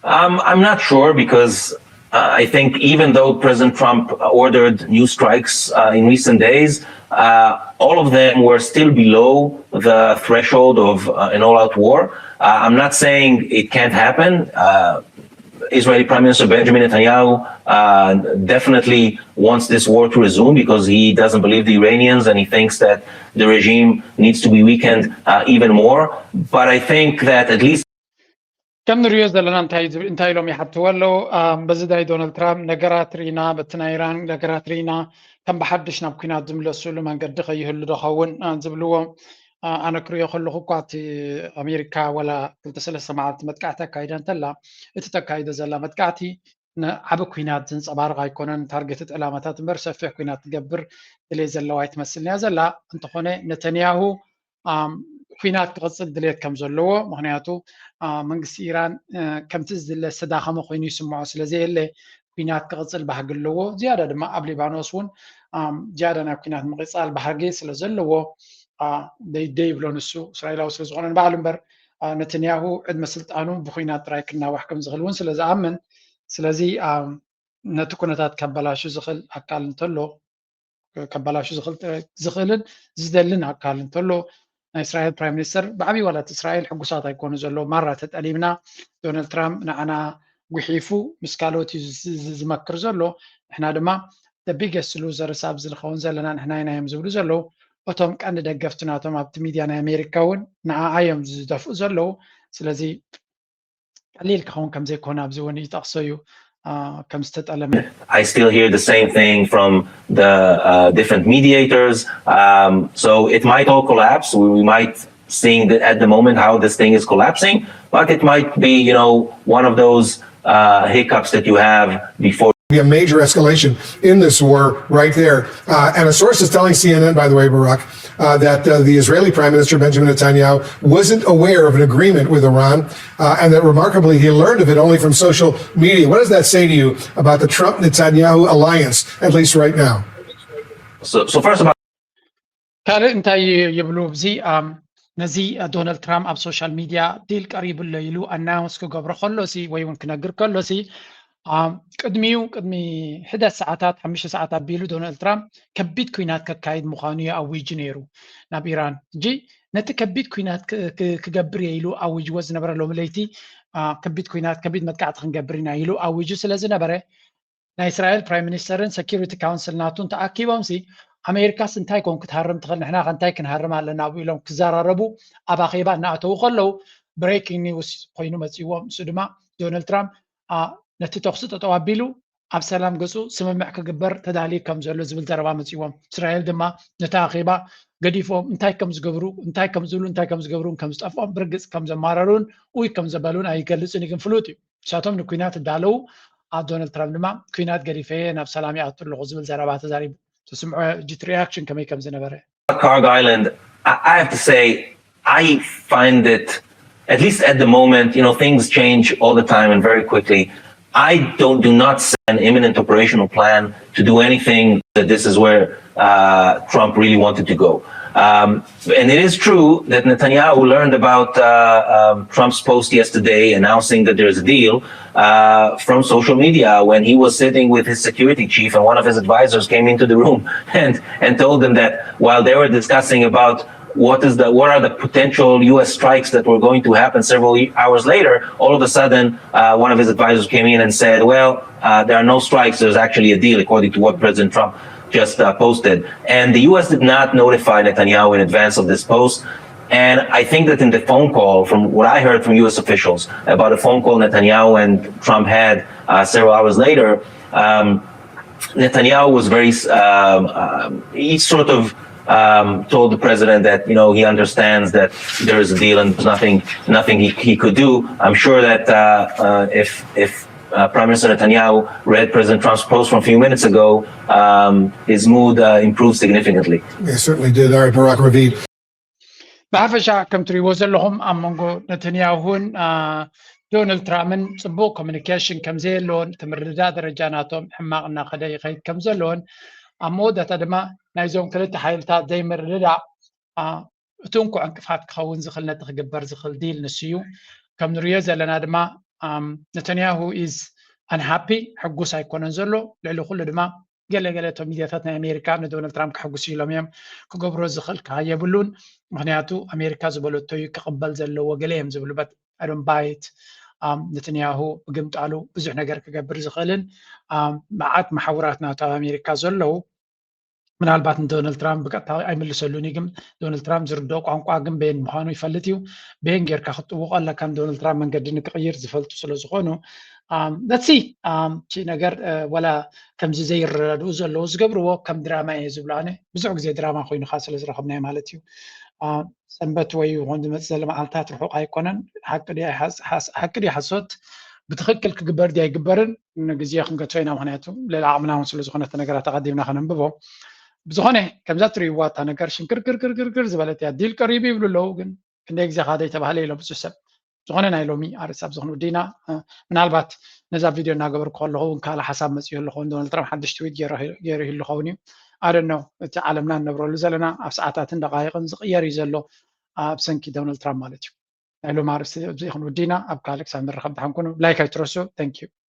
Um, I'm not sure because uh, I think even though President Trump ordered new strikes uh, in recent days, uh, all of them were still below the threshold of uh, an all out war. Uh, I'm not saying it can't happen. Uh, Israeli Prime Minister Benjamin Netanyahu uh, definitely wants this war to resume because he doesn't believe the Iranians and he thinks that the regime needs to be weakened uh, even more. But I think that at least ከም ንሪኦ ዘለና እንታይ ዝብ- እንታይ ኢሎም ይሓትዎ ኣለዉ። ኣም፣ በዚ ናይ ዶናልድ ትራምፕ ነገራት ርኢና፣ በቲ ናይ ኢራን ነገራት ርኢና፣ ከም ብሓድሽ ናብ ኩናት ዝምለሱሉ መንገዲ ከይህሉ ዶ ኸውን አ፣ ዝብልዎ አ፣ ኣነ ክሪኦ ከለኹ እኳ እቲ ኣሜሪካ ወላ ክልተ ሰለስተ መዓልቲ መጥቃዕቲ ኣካይዳ እንተላ እቲ ተካይዶ ዘላ መጥቃዕቲ ንዓቢ ኩናት ዘንፀባርቕ ኣይኮነን። ታርጌትድ ዕላማታት እምበር ሰፊሕ ኩናት ትገብር ድሌት ዘለዋ ኣይትመስልን እያ ዘላ። እንተኾነ ነተንያሁ ኣም፣ ኩናት ክቕፅል ድሌት ከም ዘለዎ፣ ምክንያቱ አ፣ መንግስቲ ኢራን እ፣ ከምቲ ዝድለ ዝተዳኸመ ኮይኑ ይስምዖ ስለ ዘየለ ኩናት ክቕፅል ባህጊ ኣለዎ። ዝያዳ ድማ ኣብ ሊባኖስ እውን ኣም፣ ዝያዳ ናይ ኩናት ምቕፃል ባህጊ ስለ ዘለዎ አ፣ ደይ ደይ ይብሎ ንሱ እስራኤላዊ ስለ ዝኾነ ንባዕሉ እምበር አ፣ ነተንያሁ ዕድመ ስልጣኑ ብኩናት ጥራይ ክናዋሕ ከም ዝኽእል እውን ስለ ዝኣምን፣ ስለዚ ኣም፣ ነቲ ኩነታት ከበላሹ ዝኽእል ኣካል እንተሎ ከበላሹ ዝኽእል ጥረ- ዝኽእልን ዝደልን ኣካል እንተሎ ናይ እስራኤል ፕራይም ሚኒስተር ብዓብዪ ዋላ እቲ እስራኤል ሕጉሳት ኣይኮኑ ዘለዉ። ማራ ተጠሊምና ዶናልድ ትራምፕ ንዓና ጉሒፉ ምስ ካልኦት እዩ ዝ- ዝ- ዝመክር ዘሎ። ንሕና ድማ the biggest losers ኣብዚ ንኸውን ዘለና ንሕና ኢና እዮም ዝብሉ ዘለዉ። እቶም ቀንዲ ደገፍቲ ናቶም ኣብቲ ሚድያ ናይ ኣሜሪካ እውን ንዓዓ እዮም ዝደፍኡ ዘለዉ። ስለዚ ቀሊል ክኸውን ከም ዘይኮነ ኣብዚ እውን ይጠቕሶ እዩ አ፣ ከም ዝተጠለመ። I still hear the same thing from the uh, different mediators. Um, so it might all collapse. We, we might seeing that at the moment how this thing is collapsing, but it might be, you know, one of those uh, hiccups that you have before. Be a major escalation in this war right there. Uh, and a source is telling C N N, by the way, Barak, uh, that uh, the Israeli Prime Minister Benjamin Netanyahu wasn't aware of an agreement with Iran, uh, and that remarkably he learned of it only from social media. What does that say to you about the Trump Netanyahu alliance, at least right now? So, so first of all, ካልእ እንታይ ይብሉ ኣብዚ ኣም፣ ነዚ ዶናልድ ትራምፕ ኣብ ሶሻል ሚድያ ዲል ቀሪቡ ኣሎ ኢሉ ኣናውንስ ክገብሮ ከሎሲ ወይ እውን ክነግር ከሎሲ ቅድሚኡ ቅድሚ ሕደት ሰዓታት ሓሙሽተ ሰዓት ኣቢሉ ዶናልድ ትራምፕ ከቢድ ኩናት ከካይድ ምዃኑ እዩ ኣዊጁ ነይሩ ናብ ኢራን። ሕጂ ነቲ ከቢድ ኩናት ክገብር እየ ኢሉ ኣዊጅዎ ዝነበረ ሎሚ ለይቲ ከቢድ ኩናት ከቢድ መጥቃዕቲ ክንገብር ኢና ኢሉ ኣዊጁ ስለ ዝነበረ ናይ እስራኤል ፕራይም ሚኒስተርን ሰኪሪቲ ካውንስል ናቱን ተኣኪቦም ሲ ኣሜሪካስ እንታይ ኮን ክትሃርም ትኽእል ንሕና ከ እንታይ ክንሃርም ኣለና ብኡ ኢሎም ክዘራረቡ ኣብ ኣኼባ እናኣተዉ ከለዉ ብሬኪንግ ኒውስ ኮይኑ መፅዎም። እሱ ድማ ዶናልድ ትራምፕ ነቲ ተኩሲ ጠጠው ኣቢሉ ኣብ ሰላም ገፁ ስምምዕ ክግበር ተዳልዩ ከም ዘሎ ዝብል ዘረባ መፅዎም። እስራኤል ድማ ነቲ ኣኼባ ገዲፎም እንታይ ከም ዝገብሩ እንታይ ከም ዝብሉ እንታይ ከም ዝገብሩን ከም ዝጠፍኦም ብርግፅ ከም ዘማረሩን ኡይ ከም ዘበሉን ኣይገልፅን እዩ ግን ፍሉጥ እዩ። ንሳቶም ንኩናት እዳለዉ ኣብ ዶናልድ ትራምፕ ድማ ኩናት ገዲፈየ ናብ ሰላም ይኣቱ ኣለኹ ዝብል ዘረባ ተዛሪቡ። ትስምዖ ጅት ሪያክሽን ከመይ ከም ዝነበረ። Cargo Island, I have to say, I find it, at least at the moment, you know, things change all the time and very quickly. I don't do not see an imminent operational plan to do anything that this is where uh, Trump really wanted to go. Um, and it is true that Netanyahu learned about uh, um, Trump's post yesterday announcing that there's a deal uh, from social media when he was sitting with his security chief and one of his advisors came into the room and, and told them that while they were discussing about what is the what are the potential U S strikes that were going to happen several hours later, all of a sudden uh, one of his advisors came in and said, well, uh, there are no strikes. There's actually a deal, according to what President Trump just uh, posted. And the U S did not notify Netanyahu in advance of this post. And I think that in the phone call, from what I heard from U S officials about a phone call Netanyahu and Trump had uh, several hours later, um, Netanyahu was very, um, um, he sort of um, told the president that you know he understands that there is a deal and there's nothing nothing he, he could do. I'm sure that uh, uh, if if uh, Prime Minister Netanyahu read President Trump's post from a few minutes ago, um, his mood uh, improved significantly. It certainly did. All right, Barak Ravid. ብሓፈሻ ከም ትሪእዎ ዘለኹም ኣብ መንጎ ነተንያሁን ዶናልድ ትራምፕን ፅቡቅ ኮሚኒኬሽን ከም ዘየለዎን እቲ ምርድዳእ ደረጃ ናቶም ሕማቅ እናኸደ ይኸይድ ከም ዘለዎን ኣብ መወዳእታ ድማ ናይዞም ክልተ ሓይልታት ዘይምርድዳእ እቲ እንኩዕ ዕንቅፋት ክኸውን ዝኽእል ነቲ ክግበር ዝኽእል ዲል ንሱ እዩ። ከም ንሪኦ ዘለና ድማ ነተንያሁ ኢዝ ኣንሃፒ ሕጉስ ኣይኮነን ዘሎ። ልዕሊ ኩሉ ድማ ገለ ገለ እቶም ሚድያታት ናይ ኣሜሪካ ንዶናልድ ትራምፕ ከሐጉሱ ኢሎም እዮም ክገብሮ ዝኽእል ከዓ የብሉን። ምክንያቱ ኣሜሪካ ዝበለቶ እዩ ክቕበል ዘለዎ ገለ እዮም ዝብሉ በት ኣዶም ባይት ነተንያሁ ብግምጣሉ ብዙሕ ነገር ክገብር ዝኽእልን መዓት መሓውራት ናቱ ኣብ ኣሜሪካ ዘለዉ ምናልባት ንዶናልድ ትራምፕ ብቀጥታ ኣይምልሰሉን እዩ ግን ዶናልድ ትራምፕ ዝርድኦ ቋንቋ ግን በየን ምዃኑ ይፈልጥ እዩ። በየን ጌርካ ክትጥውቆ ኣለካ ንዶናልድ ትራምፕ መንገዲ ንክቕይር ዝፈልጡ ስለ ዝኾኑ let's see እቲ ነገር ወላ ከምዚ ዘይረዳድኡ ዘለዉ ዝገብርዎ ከም ድራማ እየ ዝብሎ ኣነ ብዙሕ ግዜ ድራማ ኮይኑካ ስለ ዝረኸብናዮ ማለት እዩ። ሰንበት ወይ ይኹን ዝመፅእ ዘሎ መዓልታት ርሑቕ ኣይኮነን። ሓቂ ድዩ ሓሶት ብትኽክል ክግበር ድዩ ኣይግበርን ንግዜ ክንገትፎ ኢና። ምክንያቱ ልዕሊ ዓቕምና እውን ስለ ዝኾነ እቲ ነገራት ኣቐዲምና ከነንብቦ። ብዝኾነ ከምዛ ትርእይዋ እታ ነገር ሽንክርክርክርክር ዝበለት እያ። ዲል ቀሪቡ ይብሉ ኣለዉ ግን ክንደይ ግዜ ካደ ይተባህለ ኢሎ ብዙሕ ሰብ ዝኾነ ናይ ሎሚ ኣርእስቲ ኣብ ዝኾነ ወዲና ምናልባት ነዛ ቪድዮ እናገበርኩ ከለኹ እውን ካልእ ሓሳብ መፅኡ ኣለኹ ዶናልድ ትራምፕ ሓድሽ ትዊት ገይሩ ይህሉ ኸውን እዩ። ኣደኖ እቲ ዓለምና እንነብረሉ ዘለና ኣብ ሰዓታትን ደቃይቕን ዝቕየር እዩ ዘሎ ኣብ ሰንኪ ዶናልድ ትራምፕ ማለት እዩ። ናይ ሎም ኣርእስቲ ኣብዚ ክንውዲና ኣብ ካልእ ክሳብ ንረኸብ ድሓን ኩኑ ላይክ ኣይትረስዑ። Thank you።